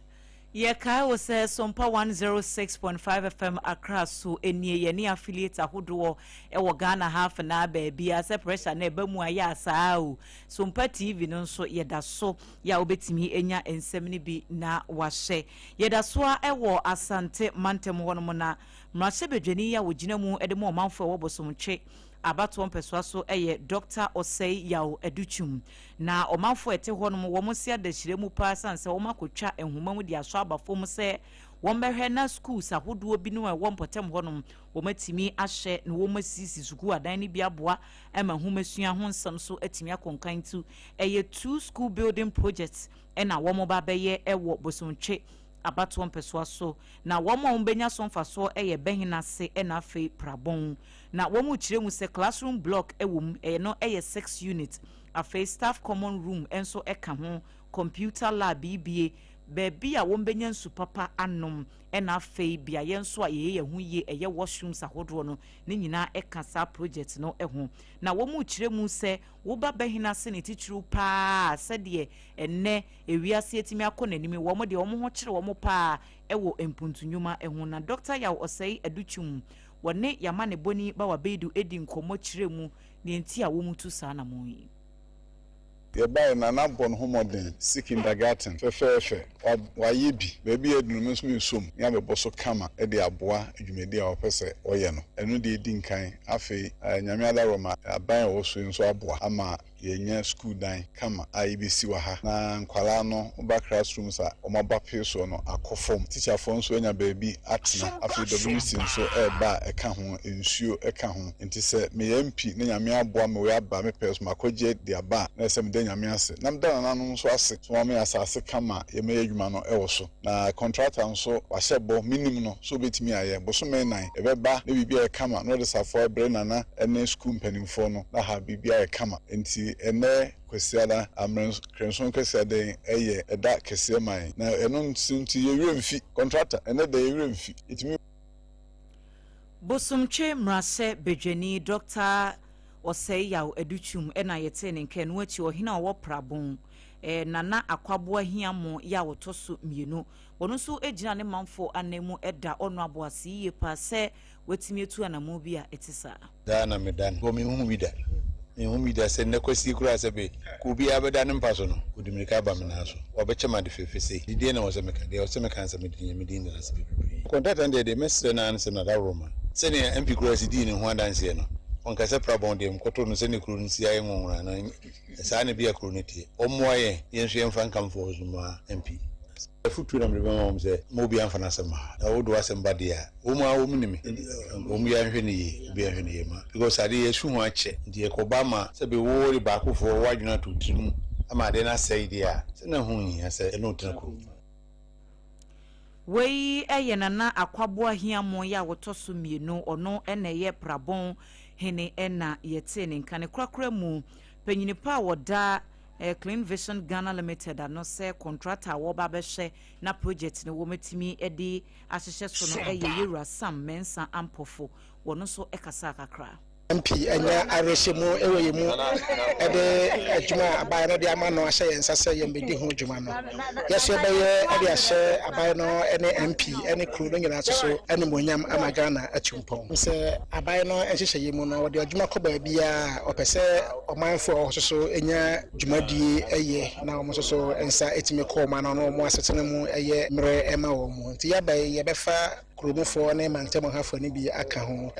Yɛkae wo sɛ Sompa 106.5 FM Accra so nie, yɛne affiliates ahodoɔ wɔ Ghana ha afenaa baabiara sɛ pressure no ɛba mu a yɛ a saa o. Sompa TV no nso yɛda so yɛ a wobɛtumi anya nsɛm no bi na wahyɛ. Yɛda so ara wɔ Asante mantam hɔnom na mmarahyɛbadwani yi a ɔgyina mu de ma ɔmanfoɔ a ɛwɔ Bosomtwe abatoɔ mpɛsoa so yɛ Dɔkta Osei Yaw Adutwum. Na ɔmanfoɔ a ɛte hɔnom wɔn se adahyira mu paa sane sɛ wɔn akɔtwa nhoma mu de asɔ aba fam sɛ wɔn bɛhwɛ na schools ahodoɔ binom a ɛwɔ mpɔtam hɔnom wɔn atumi ahyɛ na wɔn asisi sukuu adan no bi aboa ma nhomasua ho nsɛm so atumi akɔ nkan nti ɛyɛ two school building projects na wɔba abɛyɛ wɔ Bosomtwe abatoɔ mpɛsoa so, na wɔn a wɔbɛnya so mfasoɔ yɛ Bɛhenase na afei Prabong. Na wɔrekyerɛ mu sɛ classroom block wɔ mu, ɛno yɛ six unit, afei staff common room nso ka ho, computer lab bie, baabi a wɔbɛnya nsu papa anom, ɛna afei beaeɛ nso a yɛyɛ yɛn ho yie, ɛyɛ washrooms ahodoɔ no, ne nyinaa ka saa project no ho. Na wɔrekyerɛ mu sɛ Woba bɛhena ase ne titiriw paa sɛdeɛ ɛnnɛ ewiase atumi akɔ n'anim yi, wɔn deɛ wɔn ho kyere wɔn paa wɔ mpuntu nnwuma ho. Na Dɔkta Yaw Osei Adutwum, wɔne Yamanebɔni Bawa Beidu di nkɔmmɔ kyerɛ mu deɛ nti a wɔtu saa anamɔn yi. Yɛbaeɛ no, Nana bɔ ne ho mmɔden si kindergarten fɛfɛɛfɛ. Wa, wayɛ bi. Baabi a aduru no, me nso mesɔ mu na yɛabɛbɔ so kama de aboa dwumadi a wɔpɛ sɛ wɔyɛ no. Ɛno deɛ ɛdi nkan. Afei, Nyame adaworoma, aban a ɛwɔ so yi nso aboa ama yɛanya sukuu dan kama a yɛbɛsi wɔ ha na nkwadaa no woba classrooms a wɔn aba pee soɔ no akɔ fam. Tikyafoɔ nso anya baabi atena. Afei WC nso reba a ɛka ho, nsuo ka ho. Nti sɛ meyɛ MP na Nyame aboa me wei aba me pɛɛ so makɔgye de aba a, na ɛsɛ sɛ meda Nyame ase. Na meda nananom nso ase sɛ wɔama yɛn asase kama a yɛmɛyɛ adwuma no wɔ so. Na kɔntrata nso wahyɛ bɔ, menim no sɛ ɔbɛtumi ayɛ. Bosome nnan ɛbɛba na biribi ayɛ kama na ɔde safoa brɛ Nana ne sukuu mpanimfoɔ no na ha biribi ayɛ kama. Nti ɛnnɛ Kwasiada, Amerɛnkrenson Kwasiada yi yɛ ɛda kɛseɛ ma yɛn. Na ɛno nso nti yɛn werɛ mfi. Kɔntrata, ɛnnɛ da yɛn werɛ mfi. Yɛtumi. Bosomtwe mmarahyɛ badwani Dɔkta Osei Yaw Adutwum na yɛtee ne nka, ɛno akyi ɔhene a ɔwɔ Prabong, Nana Akwaboah Hiamoh yi a ɔtɔ so mmienu, ɔno nso gyina ne manfoɔ ananmu da ɔno aboase yie paa sɛ watumi atu anammɔn bi a ɛte saa. Daa na meda no hɔ, menhuu bi da. Menhuu bi da sɛ nnɛ kwasie koraa sɛ be ka obiara bɛda ne mpa so no, ɔde mmirika aba me nan so. Wabɛkyɛ me ade fɛfɛ sei. Nti deɛn na ɛwɔ sɛ meka? Deɛ ɛwɔ sɛ meka ne sɛ mede Nyame din da no ase bebree. Kɔntrata no deɛ, deɛ mɛsrɛ no ara ne sɛ n'adaworoma. Sɛdeɛ MP koraa si dii ne ho adanseɛ no, ɔnka sɛ Prabong deɛ mekɔtoo no sɛdeɛ kuro no si ayɛ nwonwona no, saa na ebia kuro no teɛ. Ɔmmoa yɛn, yɛn nso yɛmfa nkamfoɔ nso mma MP. Afotuo na mede bɛma wɔn sɛ, mma obiara mfa n'asɛm mma ha. Na wode w'asɛm ba deɛ a, wɔn ara wɔn nim me. Nti obiara nhwɛ no yie, obiara nhwɛ no yie ma. Because adeɛ yɛasu ho akyɛ, nti ɛkɔba ma sɛbe wo de baakofoɔ w'adwene ato wo tiri mu ama adeɛ no asɛe deɛ a, sɛ na ɛho nhia sɛ ɛne wo tena kurom. Wei yɛ Nana Akwaboah Ahiamoh yi a ɔtɔ so mmienu, ɔno na ɛyɛ Prabong hene na yɛtee ne nka. Ne korakora mu, panyini pa a ɔda Clean Vision Ghana Limited ano sɛ kɔntrata a wɔreba abɛhwɛ na project no wɔatumi de ahyehyɛ so no yɛ Yewura Sam Mensah Ampofo. Wɔno nso kasaa kakra. MP anya awerɛhyɛmu wɔ yɛn mu de adwuma a aban no de ama no ahyɛ yɛn nsa sɛ yɛmmɛdi ho dwuma no, yɛn nso yɛbɛyɛ de ahyɛ aban no ne MP ne kuro no nyinaa nso so animuonyam ama Ghana atu mpɔn. Sɛ aban no nhyehyɛeɛ mu no, wɔde adwuma kɔ baabiara a, wɔpɛ sɛ ɔmanfoɔ a wɔwɔ hɔ nso so nya dwumadie yɛ na wɔn nso so nsa tumi kɔ wɔn ano na wɔn asetena mu yɛ mmerɛ ma wɔn. Nti yɛaba yi, yɛbɛfa kuromufoɔ ne mantam hafoɔ no bi aka ho,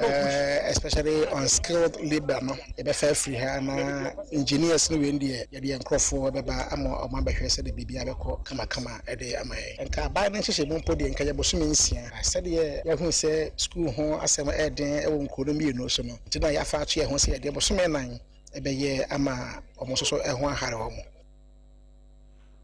especially unskilled labour no yɛbɛfa afiri ha na engineers no wei deɛ yɛde yɛn nkurɔfoɔ bɛba ama wɔn abɛhwɛ sɛdeɛ biribiara bɛkɔ kamakama de ama yɛn. Nka aban no nhyehyɛ mu mpo deɛ nka yɛ bosome nsia. Sɛdeɛ yɛahunu sɛ sukuu ho asɛm ɛɛden wɔ nkuro no mmienu so no nti na yɛafa ato yɛn ho sɛ yɛde bosome nnan bɛyɛ ama wɔn nso so ho ahare wɔn.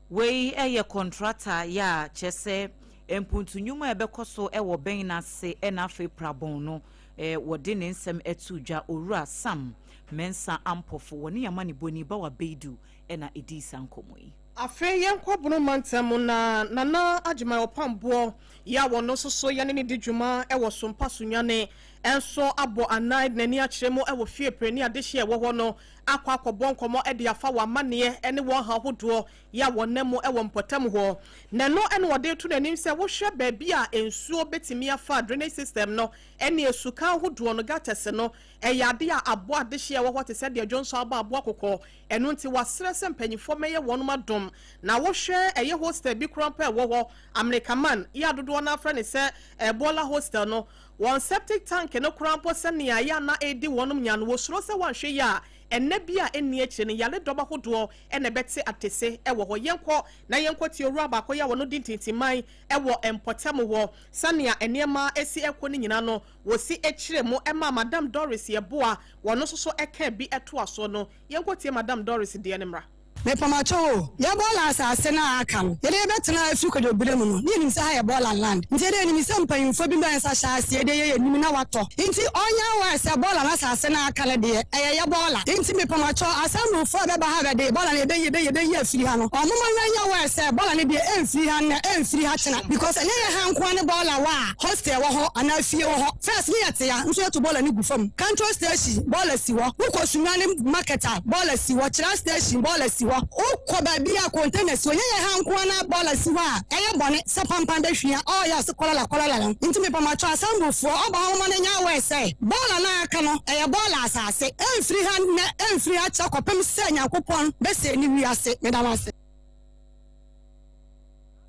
Wei yɛ kɔntrata yɛ a kyerɛ sɛ mpuntu nnwuma a ɛbɛkɔ so wɔ bɛn no ase na afei prabɔn no wɔde ne nsɛm too dwa. Owura Sam Mensah Ampofo, wɔne amanebɔni Bawa Beidu na ɛdii saa nkɔmmɔ yi. Afei yɛnkɔ Bono mantam na Nana Agyemang Ɔpamboɔ yi a wɔno nso so yɛne no di dwuma wɔ Sompa Sunyani nso abɔ anan de n'ani akyerɛ mu wɔ fie prani adehyeɛ a ɛwɔ hɔ no akɔ akɔbɔ nkɔmmɔ de afa wɔn amanneɛ ne wɔn haw hodoɔ yi a wɔnam mu wɔ mpɔtam hɔ. Na ɛno na wɔde reto n'anim sɛ wohwɛ baabi a nsuo bɛtumi afa drainage system no ne asuka ahodoɔ no, gutters no, ɛyɛ adeɛ a aboa adehyeɛ a ɛwɔ hɔ te sɛ deɛ dwonsɔ abɔ aboa kɔkɔɔ. Ɛno nti wɔasrɛ sɛ mpanyinfoɔ mmɛyɛ wɔnom adom. Na wohwɛ ɛyɛ hostel bi koraa mpo a ɛwɔ hɔ, Amerikaman, yi a dodoɔ no ara frɛ no sɛ Ebola hostel no, wɔn septic tank no koraa mpo sɛnea ɛyɛ a na ɛredi wɔnom nya no, wɔsuro sɛ wɔanhwɛ yie a ɛnna bi a ɛnni akyire no yaredɔm ahodoɔ na ɛbɛte atese wɔ hɔ. Yɛnkɔ na yɛnkɔtie owura baako yi a ɔno di ntintimman wɔ mpɔtam hɔ. Sɛnea nneɛma si rekɔ no nyinaa no, wɔsi kyerɛ mu ma Madam Doris Yeboah, wɔno nso so ka bi toa soɔ no. Yɛnkɔtie Madam Doris deɛ no mmra. Mepamakyɛw o, yɛ bɔɔla asase no a aka no, yɛde bɛtena afiri kwadwobere mu no, ne yɛnim sɛ ha yɛ bɔɔla land, nti yɛde yɛnim sɛ mpanyimfoɔ bi bɛ nsa hyɛ aseɛ de yɛ yɛnim na watɔ, nti ɔnyɛ aware sɛ bɔɔla no asase no a aka no deɛ ɛyɛ yɛ bɔɔla, nti mepamakyɛw asɛmbufoɔ a bɛba ha bɛde bɔɔla no yɛbɛyi yɛbɛyi yɛbɛyi afiri ha no, ɔmoma yɛnyɛ aware sɛ bɔɔla no deɛ ɛmfiri ha nnɛ ɛmfiri ha kyena, because ɛnyɛ yɛ ha nkoa ne bɔɔla wɔ a hostel wɔ hɔ anaa fie wɔ hɔ. First ne yɛte a nso yɛto bɔɔla no gu fam. Kantor station bɔɔla si hɔ. Wokɔ Sunyani market a bɔɔla si hɔ. Kyira station bɔɔla si hɔ. Wokɔ baabi a container si hɔ. Nyɛ yɛn ha nko ara na bɔɔla si hɔ a ɛyɛ bɔne sɛ pampan bɛhwia ɔɔ yɛ ɔse kɔlala kɔlala no. Nti mepamakyɛw asɛmbufoɔ ɔba hɔ moma no nyɛ aware sɛ bɔɔla no a aka no ɛyɛ bɔɔla asase. Ɛmfiri ha nnɛ ɛmfiri ha kyɛ kɔpem sɛ Nyankopɔn bɛsɛe ne wiase. Meda mo ase.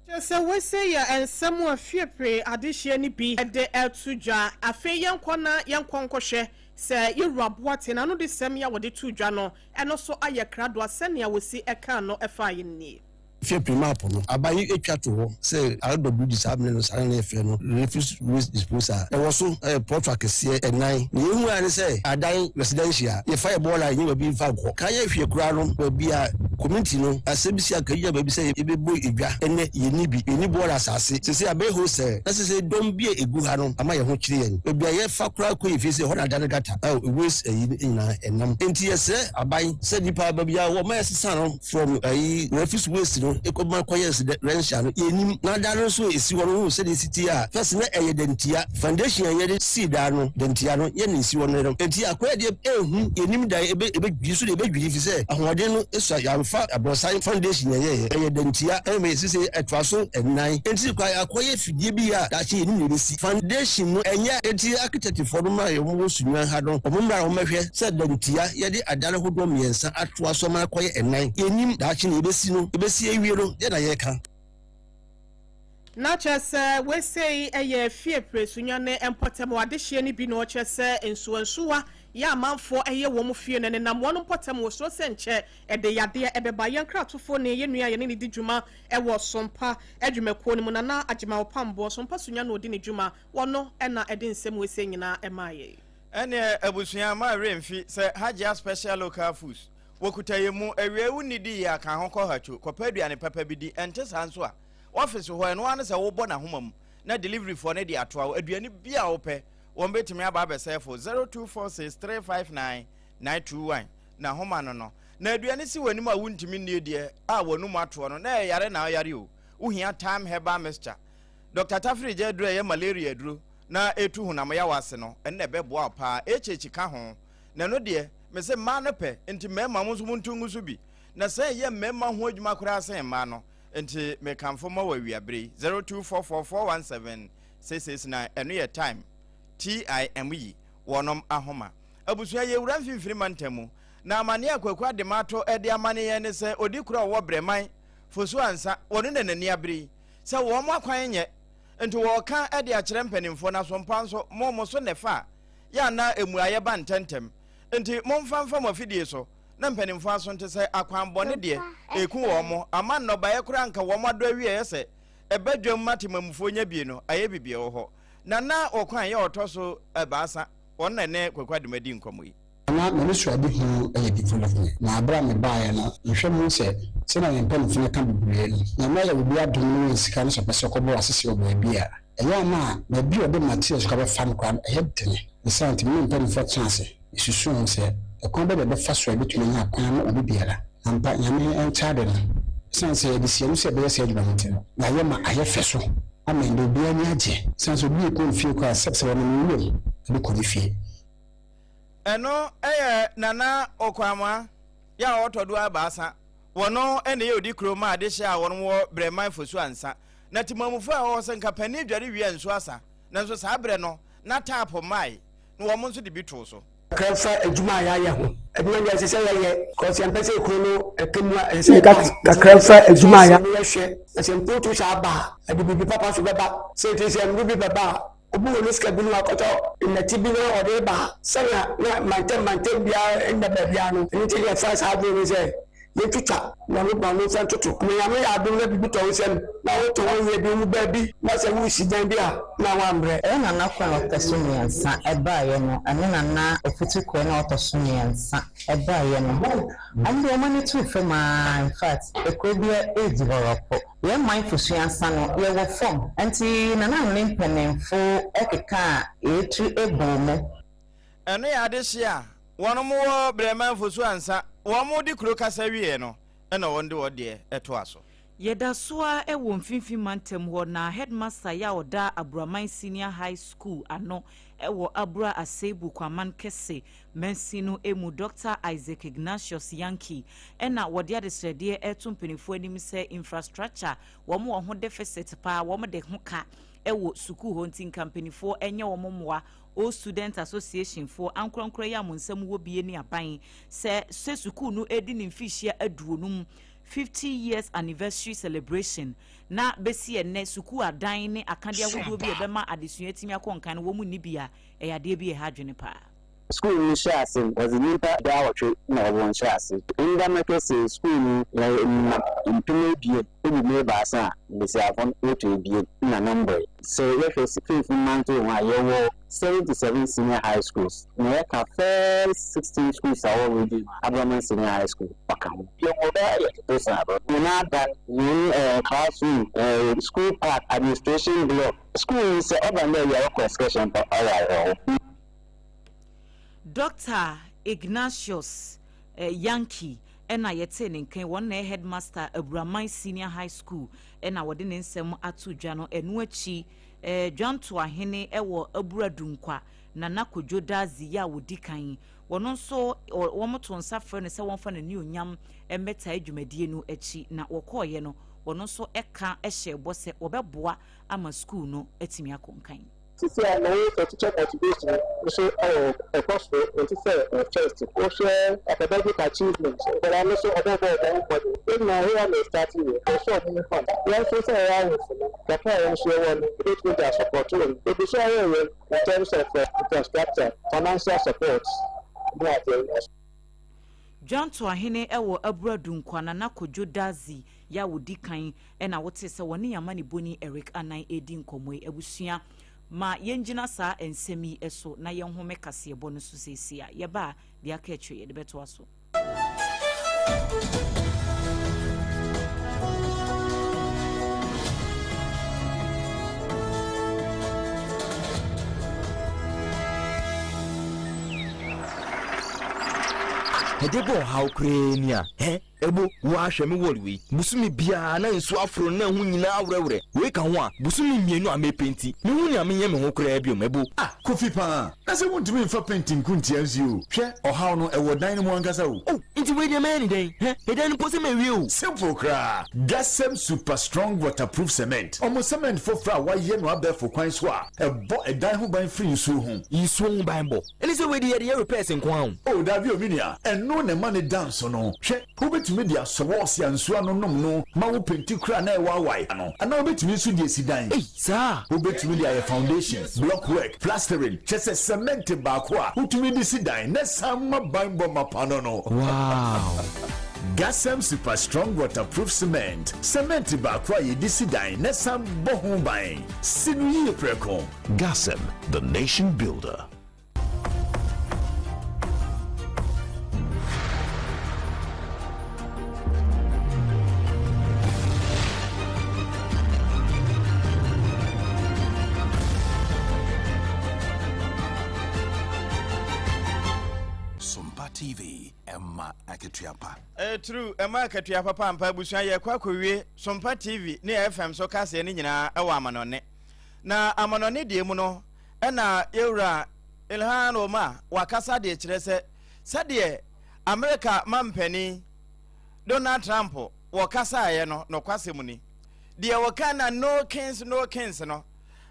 Kyerɛ sɛ wei yɛ nsɛm a fiepre adehyeɛ no bi de reto dwa. Afei yɛnkɔ na yɛnkɔ nkɔhwɛ sɛ Yɛwura Boateng n'anodesɛm yi a wɔde too dwa no, ɛno nso ayɛ krado a sɛnea wɔsi kaa no faeɛ no nie. Fiepre map no, aban yi atwa to hɔ sɛ RWD saa bere no saa na na yɛfrɛ no Refuse Waste Disposal. Ɛwɔ so yɛ plɔt akɛseɛ ɛnan. Nea yɛhu ara ne sɛ adan residential, yɛfa yɛ bɔɔla a yɛnya baabi mfa nkɔ. Ka yɛ hwɛ koraa no baabi a community no asɛm bi si anka yɛnya baabi sɛ yɛbɛbɔ dwa ɛnnɛ yɛnni bi. Yɛnni bɔɔla asase. Seesei abɛyɛ hostel na seesei dɔm bi a ɛgu ha no ama yɛn ho kyere yɛn. Baabi a yɛfa koraa kɔ yɛn fie sɛ ɛhɔ na ada no gutter a waste ayi no nyinaa ɛnam. Enti yɛsrɛ aban sɛ nnipa baabi a wɔma yɛsesa no from ayi refuse waste no ekɔ ma kɔyɛ residential no yɛnim na dan no nso esi hɔ no wohu sɛdeɛ esi tie a first na ɛyɛ dantia foundation a yɛde sii dan no dantia no yɛ na esi hɔ no no enti akɔyɛ deɛ ehu yɛnim dan ebe ebe dwiri so deɛ ebe dwiri fi sɛ ahoɔden no esua yɛamfa abrɔsan foundation yɛ yɛyɛ ɛyɛ dantia ɛna yɛsi sɛ ɛtoa so ɛnan enti kɔ akɔyɛ fidie bi a daakye yɛnim na ebesi foundation no ɛnyɛ enti architect foɔ no ma yɛn wɔ sunwan ha no wɔn mmra wɔn mɛhwɛ sɛ dantia yɛde adan ahodoɔ mmiɛnsa atoa so ama akɔyɛ ɛnan. Yɛnnim daakye nea ebesi no, ebesi awie no, deɛn na yɛreka? Na kyerɛ sɛ wei sei yɛ fie presunya ne mpɔtam adehyeɛ no bi na ɔkyerɛ sɛ nsuwansuwa yɛ amanfoɔ yɛ wɔn fie no nenam wɔn mpɔtam wɔ suro sɛ nkyɛ ɛde yadeɛ ɛbɛba. Yɛn kratofoɔ ni, yɛn nua a yɛne no di dwuma wɔ Sompa adwumakuo no mu, Nana Agyemang Opamboɔ, Sompa Sunya na ɔdi ne dwuma, wɔno na ɛde nsɛm wei sei nyinaa maa yɛn. Ɛneɛ abusua mma werɛ mfi sɛ Hajia Special Local Foods wɔkuta yɛn mu, awiei wo nnidi yie a ka ho kɔ Hatcho kɔpɛ aduane papa bi di, ɛnte saa nso a office hɔ ɛno ara ne sɛ wobɔ n'ahoma mu na delivery foɔ no de atoa wo, aduane biara a wopɛ wɔn bɛtumi aba abɛsɛɛfo 0246 359 921 n'ahoma no no. Na aduane si w'anim a wontumi nnie deɛ a w'anum atoɔ no na ɛyɛ yare na woyare o, wohia Thyme Herbal Mixture. Dɔkta Tafiri gya aduro a ɛyɛ malaria aduro na ɛtu honam yaw ase no, ɛno na ɛbɛboa wo paa. HH ka ho. Na ɛno deɛ, mese mmaa no pɛ, nti mmarima mo nso montu ngu so bi. Na sɛ ɛyɛ mmarima ho adwuma koraa sen mmaa no, nti mekamfo ma wo awiaberɛ yi. 0244 417 669, ɛno yɛ Time, T-I-M-E, wɔnom ahoma. Abusua, yɛwura mfimfini mantam mu, na amaneɛ a Kwaku Ademato de amane yɛn ne sɛ, ɔdi koro a ɔwɔ Brɛman, Fosu Ansa, wɔno na n'ani abere yi. Sɛ wɔn akwan nyɛ, nti wɔɔka de akyerɛ mpaninfoɔ na sompa nso mo mo so na ɛfa a, yɛ a na mmuaeɛ ba ntɛntɛm. Nti momfa mfa mo afidie so na mpaninfoɔ aso nte sɛ akwan bɔne deɛ ɛku wɔn mo, ama nnɔbaeɛ koraa nka wɔn adɔ awieɛ sɛ ɛba dwam ma temamufoɔ nya bie no ayɛ biribi wɔ hɔ. Na na ɔkwan yɛ ɔtɔ so abaasa, wɔn na ɛne Kwaku Adema di nkɔmmɔ yi. Ana m'anisoadehu yɛ development, na bere a mebaeɛ no, mehwɛ mehu sɛ sɛnea yɛn mpanyimfo no ka bebree no, Nyame ayɛ obi adom na wanya sika no sɛ ɔpɛ sɛ ɔkɔbɔ asese wɔ baabi a, ɛyɛ a na baabi a ɔde materials koraa bɛfa no koraa no, ɛyɛ dene. Ne saa nti, me ne mpanyimfoɔ tena ase, yɛsusuw ho sɛ, ɛkwan bɛn na yɛbɛfa so a yɛbɛtumi anya akwan ama obi biara. Ampa, Nyame nkyɛ ade no. Esiane sɛ yɛde si ani sɛ yɛbɛyɛ saa adwuma no nti no, yɛayɛ ma ayɛ fɛ so ama ɛnnɛ obiara ani agye. Esiane sɛ obi rekɔ ne fie koraa a, sɛbsɛb ɔnam nwuram de kɔ ne fie. Ɛno yɛ Nana Okwamoah yɛ a ɔtɔ do abaasa. Wɔno na ɛyɛ odikuro ma adehye a wɔn wɔ Brɛman Fosu Ansa. Na temamufo a ɛwɔ hɔ sɛ nka panin dware wie a nsuo asa. Nanso saa berɛ no na taapo mmae na wɔn nso de bi too so. Kakra fa adwuma a yɛayɛ ho. Adwuma deɛ ɛsɛ sɛ yɛyɛ cause yɛmpɛ sɛ kuro no ɛka mu a ɛsɛ sɛ yɛka. Kakra fa adwuma a yɛhwɛ na sɛ mpuntu saa ba a ɛde biribi papa nso bɛba. Sɛ nti sɛ mmere bi bɛba a obi wɔ ne sika bi na wakɔtɔ nnɛte bi na ɔde reba a sɛnea na mantam mantam biara nna baabiara no ɛno nti na yɛfa saa adwene no sɛ Yɛntwitwa na no ma no nsa ntoto. Ma Nyame yɛ adom na biribi tɔ wo nsam na woto ho yɛ bi wo baabi na sɛ woresi dan bi a na woambrɛ. Ɛyɛ Nana Kwan a ɔtɔ so mmiɛnsa baeɛ no ɛne Nana Ofutukuo no a ɔtɔ so mmiɛnsa baeɛ no, wɔn deɛ wɔn ani too fam ara, in fact, ekuro biara ɛredi hɔrɔpo. Yɛn man Fosuansa no, yɛwɔ fam, nti Nana ne mpanimfo kekaa yɛn tiri bɔɔ mu. Ɛno yɛ adehye a wɔnom wɔ Brɛmanfo so ansa wɔn de kuro kasa wieɛ no ɛna wɔn de wɔn deɛ toa so. Yɛda so ara wɔ Mfimfini Mantam hɔ na Headmaster yi a ɔda Aburaman Senior High School ano wɔ Abura Aseibu Kwaman Kɛse mansin no mu, Dɔkta Isaac Ignatius Yankee na wɔde adesrɛdeɛ reto mpanimfoɔ anim sɛ infrastructure wɔn wɔ ho deficit paa, wɔn de ho ka wɔ sukuu hɔ nti nka mpanimfoɔ nyɛ wɔn mmoa Old Student Association foɔ ankorankora yi a mo nsam wɔ bie ne aban sɛ sɛ sukuu no redi ne mfirihyia aduonum, 50 years anniversary celebration, na bɛsi ɛnnɛ sukuu adan ne akadeɛ ahodoɔ bi a ɛbɛma adesua atumi akɔ nkan no wɔn nni bi a, ɛyɛ adeɛ bi a ɛha adwene paa. Skuul no hyɛɛ ase no, wɔdze nyimpa duawɔtwe na wɔdze hɔn hyɛɛ ase. Ndɛ mekɛse skuul no yɛwɔ enuma 2000 ogu mu ebiasa a mbasiafo no wotu ebien na no mboree. Sɛ yɛhwɛ Finfin Mantɔw mu a, yɛwɔ 77 senior high schools, na yɛka first 16 schools a ɔwɔ region mu a, Abraman Senior High School ɔka ho. Yɛwɔ bɛyɛ yɛtoto sa do, hɛn adan, hɛn classroom, school park, administration block. Skuul no sɛ ɔba no dɛ yɛrokɔ excursion mpo a, ɔyɛ awerɛhow. Dɔkta Ignatius Yankee na yɛtee ne nka yi, wɔn na ɛyɛ headmaster Aburaman Senior High School na wɔde ne nsɛm ato dwa no. Ɛno akyi, Dwantoahene wɔ Abura Dunkwa, Nana Kojo Dadzie yi a ɔdi kan, wɔn nso wɔto nsa frɛ no sɛ wɔmfa n'anuonyam mmɛtae dwumadie no akyi, na wɔkɔeɛ no, wɔn nso ka hyɛɛ bɔ sɛ wɔbɛboa ama sukuu no atumi akɔ nkan. Sisi a na wo sɛ teacher motivation nso wɔ ɛkɔ soro nti sɛ first wo hwɛ academic achievement nkwadaa no nso ɔmo bɔ ɔmo ho mmɔden yɛn nyinaa here na start yɛ ɛwɔ sɛ ɔmo hu kwan yɛn nso sɛ yɛyɛ ahemfo no kakra a yɛn nso yɛwɔ no yɛbɛtumi de asupɔto wɔn ebi so ayɛ yɛn in terms of infrastructure financial support ne adeɛ. Dwantoahene wɔ Abura Dunkwa, Nana Kojo Dadzie yi a ɔdi kan na wotee sɛ wɔne yɛn amanebɔni Eric Anan redi nkɔmmɔ yi. Abusua, ma yɛngyina saa nsɛm yi so na yɛnhome kaseɛbɔ no so seesei a yɛba a, deɛ aka akyire yɛde bɛtoa so. Ɛde bɔ ɔhaw koraa ni a, hɛ? Ebo, woaa hwɛ me wall wei, bosome biaa na nsuo aforo na ɛho nyinaa awerɛwerɛ, wei ka ho a, bosome mmienu a mepenti, menhu nea menyɛ me ho koraa biom, Ebo. Ah, Kofi paa, na sɛ wontumi mfa paint nko ntia nsuo o, hwɛ, ɔhaw no ɛwɔ dan no mu ankasa o. Oh, nti wei deɛ mɛyɛ no dɛn? Hɛ, ɛdan no mpo sɛ mawie o. Simple koraa, Gasem Super Strong Waterproof Cement, ɔmo cement foforɔ a wɔayɛ no abɛɛfo kwan so a ɛbɔ ɛdan ho ban firi nsuo ho. Nsuo ho banbɔ? Ɛne sɛ wei de yɛde yɛ repairs nko ara o. Oh dabi o me nua, ɛno na ɛma no da nso no. Hwɛ, wobɛtumi de asɔ wɔɔse a nsuo ano nom no ma wo penti koraa na ɛwaawae ano, anaa wobɛtumi nso de asi dan. Ei, saa? Wobɛtumi de ayɛ foundation, block work, plastering, kyerɛ sɛ cement baako a wotumi de si dan na ɛsan ma banbɔ mapa no no. Wow! Gasem Super Strong Waterproof Cement, cement baako a yɛde si dan na ɛsan bɔ ho ban. Si no yie prɛko. Gasem, the nation builder. TV, ɛma akatua pa. Ɛyɛ true, ɛma akatua papa ampa abusua yɛkɔ akɔwie Sompa TV ne FM so kaseɛ no nyinaa ɛwɔ amanɔne. Na amanɔne deɛ mu no ɛna yɛwura Ilhan Omar wakasa deɛ kyerɛ sɛ sɛdeɛ Amerika mampanin Donald Trump wɔkasaeɛ no nokwasɛm ni. Deɛ wɔka na no kings no kings no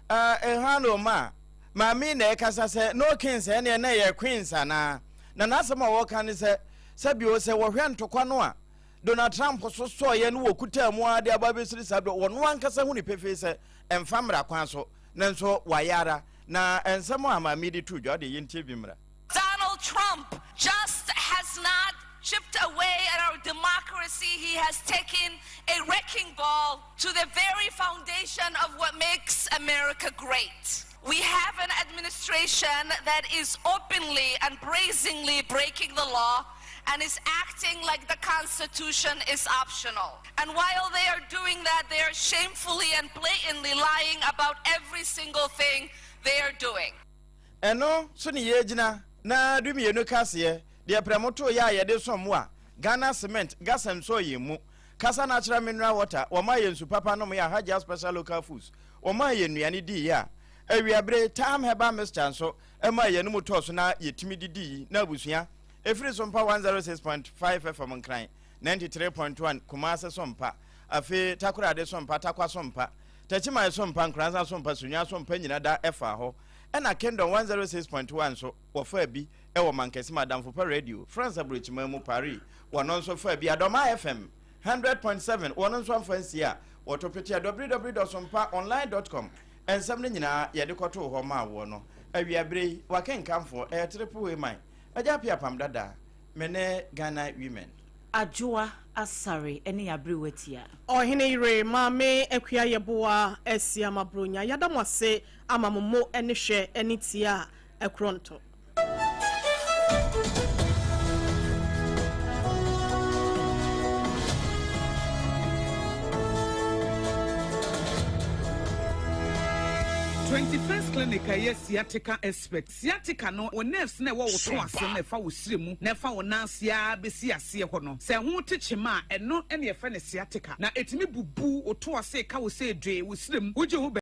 uh, Ilhan Omar maame na ɛkasa sɛ no kings ɛneɛ na ɛyɛ queens anaa na n'asɛm a wɔka ne sɛ sɛbio sɛ wɔhwɛ ntokwa no a Donald Trump so sɔeɛ no wɔkutaa mu ara de aba abɛsiri saa berɛ wɔno ankasa hu ne pefee sɛ ɛmfa mmara kwan so nanso wayɛ ara na nsɛm a maame de to dwa de yɛntie bi mmra. Donald Trump just has not chipped away at our democracy. He has taken a wrecking ball to the very foundation of what makes America great. We have an administration that is openly and brazenly breaking the law and is acting like the Constitution is optional. And while they are doing that, they are shamefully and blatantly lying about every single thing they are doing. Ɛno so ne yɛgyina na 12 kaseɛ deɛ prɛmo too yɛ a yɛde som mo a Ghana Cement, Gasem sɔɔ yɛn mu, Kasa Natural Mineral Water, wɔmaa yɛn nsu papa nom yɛ a Hajia Special Local Foods, wɔmaa yɛn nnuane dii yɛ a Awiabere, Tam Herbal Mixture nso maa yɛn anomu tɔɔ so na yɛtumi didii na abusua ɛfiri Sompa 106.5 FM Nkran, 93.1 Kumase Sompa, afei Takoradi Sompa, Tarkwa Sompa, Techiman Sompa, Nkoranza Sompa, Sunyani Sompa nyina da ɛfaa hɔ ɛna Kingdom 106.1 nso wɔfaa bi wɔ Mankessim Adamfo Pa Radio, France aburokyiman mu Paris, wɔno nso faa bi, Adɔma FM 100.7 wɔno nso amfa nsie a wɔto pete a www.sompaonline.com nsɛm no nyinaa yɛde kɔtoo hɔ maa woɔ no. Awiabere yi, wakenkamfoɔ ɛyɛ Triple A man, Agya Appiah Pam Dada, me ne Ghana Women. Adwoa Asare ne Aberewa Tia. Ɔhene yere Maame Akua Yeboah Asiam Abronya yɛda mo ase ama mo mo ne hwɛ ne tie a ɛkorɔnto. 21st Clinic a ɛyɛ sciatica expert. Sciatica no, wo nerves na ɛwɔ wo to ase na ɛfa wo srɛ mu na ɛfa wo nan ase ara bɛsi aseɛ hɔ no. Sɛ ɛho te kyema a, ɛno na yɛfrɛ no sciatica. Na ɛtumi bubu wo to ase ka wo sɛ dwee wo srɛ mu. Wogye ho bɛ.